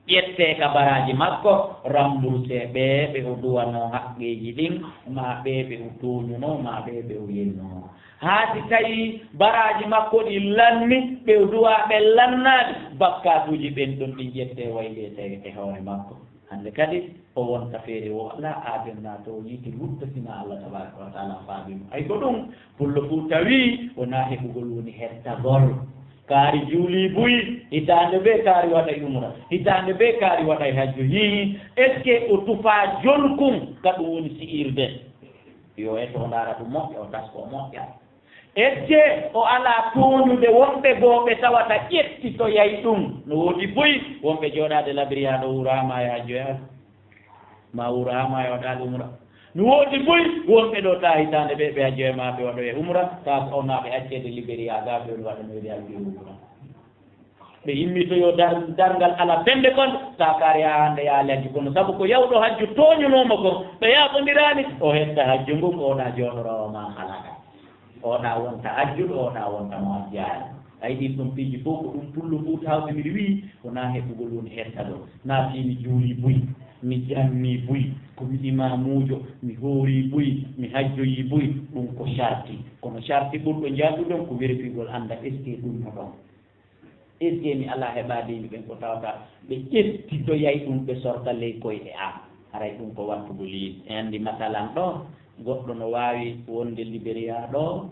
Ƴettee ka baraaji makko, remboursé ɓee ɓe o duwanoo haqqeeji ɗin, maa ɓee ɓe o tooñunoo, maa ɓee ɓe o yennunoo. Haa si tawii baraaji makko ɗin lanni, ɓe o duwaa ɓen lannaali, bakkaatuuji ɓen ɗon ɗin ƴettee waylee tawi e hoore makko. Hannde kadi o wonta feere wo alaa aaden naatoo yiite wutta sina Allah tabaaraka wa taala faabi mo. Ay ko ɗum, pullo fuu tawi wonaa heɓugol woni hettagol. Kaari juulii buy, hitaande bee kaari waɗay umra, hitaande bee kaari waɗay hajju. Hii, est-ce que o tufaa jolkun ka ɗum woni si'irde? Yo eto o ndaara ɗum moƴƴa, o taskoo moƴƴa. Est-ce que o alaa tooñude wonɓe goo ɓe tawata ƴettitoyay ɗum? No woodi buy wonɓe jooɗaade labiri haa ɗo wuro haa maayo hajju e hajju. Ma wuro haa maayo waɗaali umra. No woodi buy wonɓe ɗo taa hitaande ɓe, ɓe hajjoye maa ɓe waɗoye umra, taa ko on maa ɓe acceede Liberiya gaa ɓe woni waɗanoyde hajju e umra. Ɓe immitoyo dar-, darngal ala fende kon, taa kaari haa hannde yaali hajju kono sabu ko yawɗo hajju tooñunooma kon, ɓe yaaɓondiraani, o hetta hajju ngun, ko oɗaa jooɗoroowo maa halaka. Oɗaa wonta hajjuɗo, oɗaa wonta mo hajjaani. A yiɗi ɗum piiji fof ko ɗum pullo fof tawde miɗo wi'i, wonaa heɓugol woni hetta ɗo. Naa fii mi juuli buy. Mi jannii buy, ko mi imaamuujo, mi hoorii buy, mi hajjoyii buy, ɗum ko sarti. Kono sarti ɓurɗo jaaduɗon ko werfigol annda est-ce que ɗum no ɗon. Est-ce que mi alaa heɓaade yimɓe ɓen ko tawata ɓe ƴettidoyay ɗum ɓe sorta ley koyɗe am? Haray ɗum ko wattugol yiide. En anndi masalan ɗo, goɗɗo no waawi wonde Liberiya ɗo,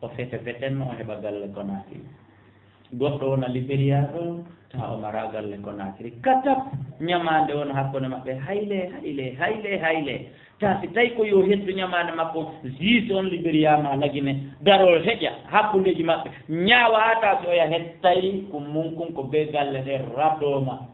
o fete fetenno, o heɓa galle Konaakiri. Goɗɗo wona Liberiya ɗo, tawa o maraa galle Konaakiri. Katap, ñamaande wona hakkunde maɓɓe, hayle, hayle, hayle, hayle. Ta si tawi ko yo hettu ñamaande makko, juge on Liberiya ma Lagine, daroo heƴa hakkundeeji maɓɓe, ñaawa haa ta si oya het, tawi ko munkun ko be galle ɗen radooma.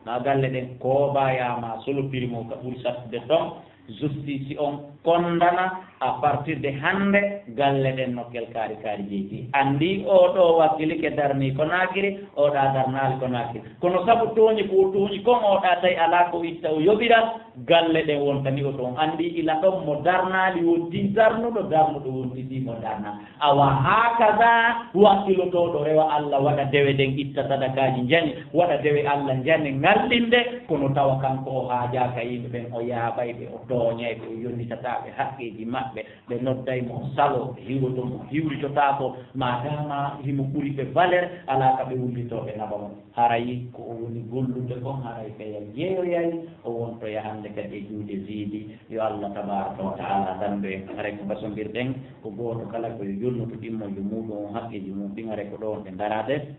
Ma galle ɗen koobayaama solo primo ka ɓuri sattude ton, justice on kondana à partir de hannde galle ɗen nokkel kaari kaari jeyti. Anndi oo ɗoo wakkilike darnii Konaakiri, oo ɗaa darnaali Konaakiri. Kono sabu tooñi ko o tooñi kon, oo ɗaa tawi alaa ko itta o yoɓira, galle ɗen wontani o toon. Anndi ila ɗon mo darnaali wonti darnuɗo, darnuɗo wontiti mo darna. Awa haakaza wakkilotooɗo rewa Alla waɗa dewe ɗen itta sadakaaji njani, waɗa dewe Alla njani ŋallinde, kono tawa kanko o haajaaka yimɓe ɓen, o yaaɓay ɓe, o tooñay ɓe, o yonnitataa ɓe haqqeeji maɓɓe, ɓe nodday mo o saloo, ɓe hiwoto mo o hiwritotaako, maadaama himo ɓuri ɓe valeur, alaa ka ɓe wullitoo ɓe naɓa mo. Haray ko o woni gollude kon, haray ɓeya jeeyoyay, o wontoya hannde kadi e juuɗe ziidi. Yo Allah tabaaraka wa ta'ala dandu en. Haray ko basondirɗen, ko gooto kala ko yo jonnutu ɗimmojo muuɗum on, haqqeeji mum ɗin, haray ko ɗo wonɗen daraade.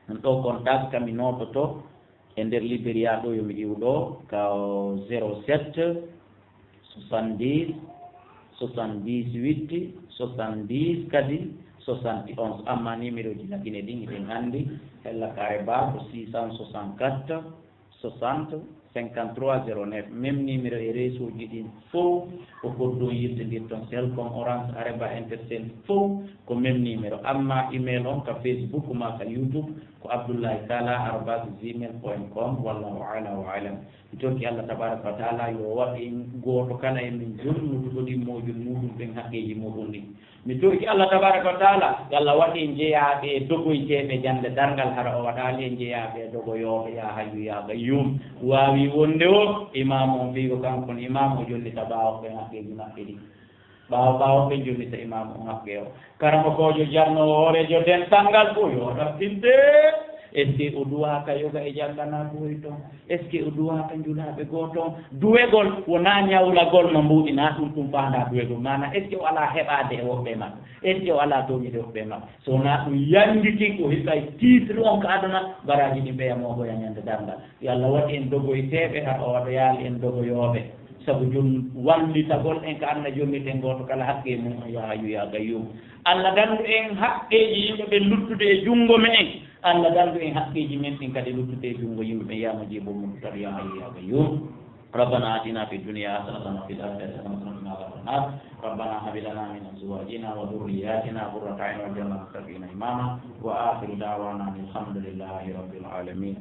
Ɗo contact kam mi noototo e nder Liberiya ɗo, yo mi iw ɗo ka zéro sept, soixante-dix, soixante-dix-huit, soixante-dix kadi, soixante et onze. Amma numéro ji Lagine ɗin hiɗen anndi, hella kare ba ko six cent soixante-quatre, soixante, cinquante-trois zéro neuf. Même numéro e réseau ji ɗin fow, ko ko ɗon yettondirton, Celcom, Orange, Areba, Intercell fow, ko même numéro. Amma email on ka Facebook ma ka YouTube, ko abdullahi tala arobase gmail point com. Wallahu a'la wa a'lam. Mi tokki Allah tabaraka wa taala yo waɗ en gooto kala e men jonnutuɗo ɗimmoojum muuɗum ɓen haqqeeji muuɗum ɗin. Mi tokki Allah tabaraka wa taala, yo Allah waɗ en jeyaaɓe e dogoyteeɓe jannde darngal, hara o waɗaali en jeyaaɓe e dogoyooɓe, yaa hayyu yaa qayyum. Waawi wonde o imaamu on, fii ko kanko on imaamu, o jonnita ɓaawo ɓen haqqeeji maɓɓe ɗin. Ɓaawo, ɓaawo ɓe jonnita imaamu on haqqe o. Karamokoojo, jarnoowo, hooreejo dental ngal fof, yo ɗaɓɓinte. Est-ce que o duwaaka yoga e jannganaa buhoy toon? Est-ce que o duwaaka njulaaɓe goo toon? Duwegol wonaa ñawlagol no mbuuɗi, naa ɗum, ɗum faandaa duwegol. Maanaa, est-ce que o alaa heɓaade e woɓɓe e maɓɓe? Est-ce que o alaa tooñude woɓɓe e maɓɓe? So wonaa ɗum, yanngitin ko hisay titre on ka aduna, baraaji ɗin ɓeya mooɓoya ñande darngal. Yo Allah waɗ en dogoyteeɓe, hara o waɗoyaali en dogoyooɓe. Sabu jom wallitagol en ka Alla, jonniten gooto kala haqqe mum on, yaa hayyu yaa qayyum. Alla dandu en haqqeeji yimɓe ɓen luttude e junngo me'en. Alla dandu en haqqeeji men ɗin kadi luttude e junngo yimɓe ɓen, yaa mujiibul mudtar, yaa hayyu yaa qayyum. ربنا آتنا في الدنيا حسنة وفي الآخرة حسنة وقنا عذاب النار. ربنا هب لنا من أزواجنا وذرياتنا قرة أعين واجعلنا للمتقين إماما. وآخر دعوانا أن الحمد لله رب العالمين.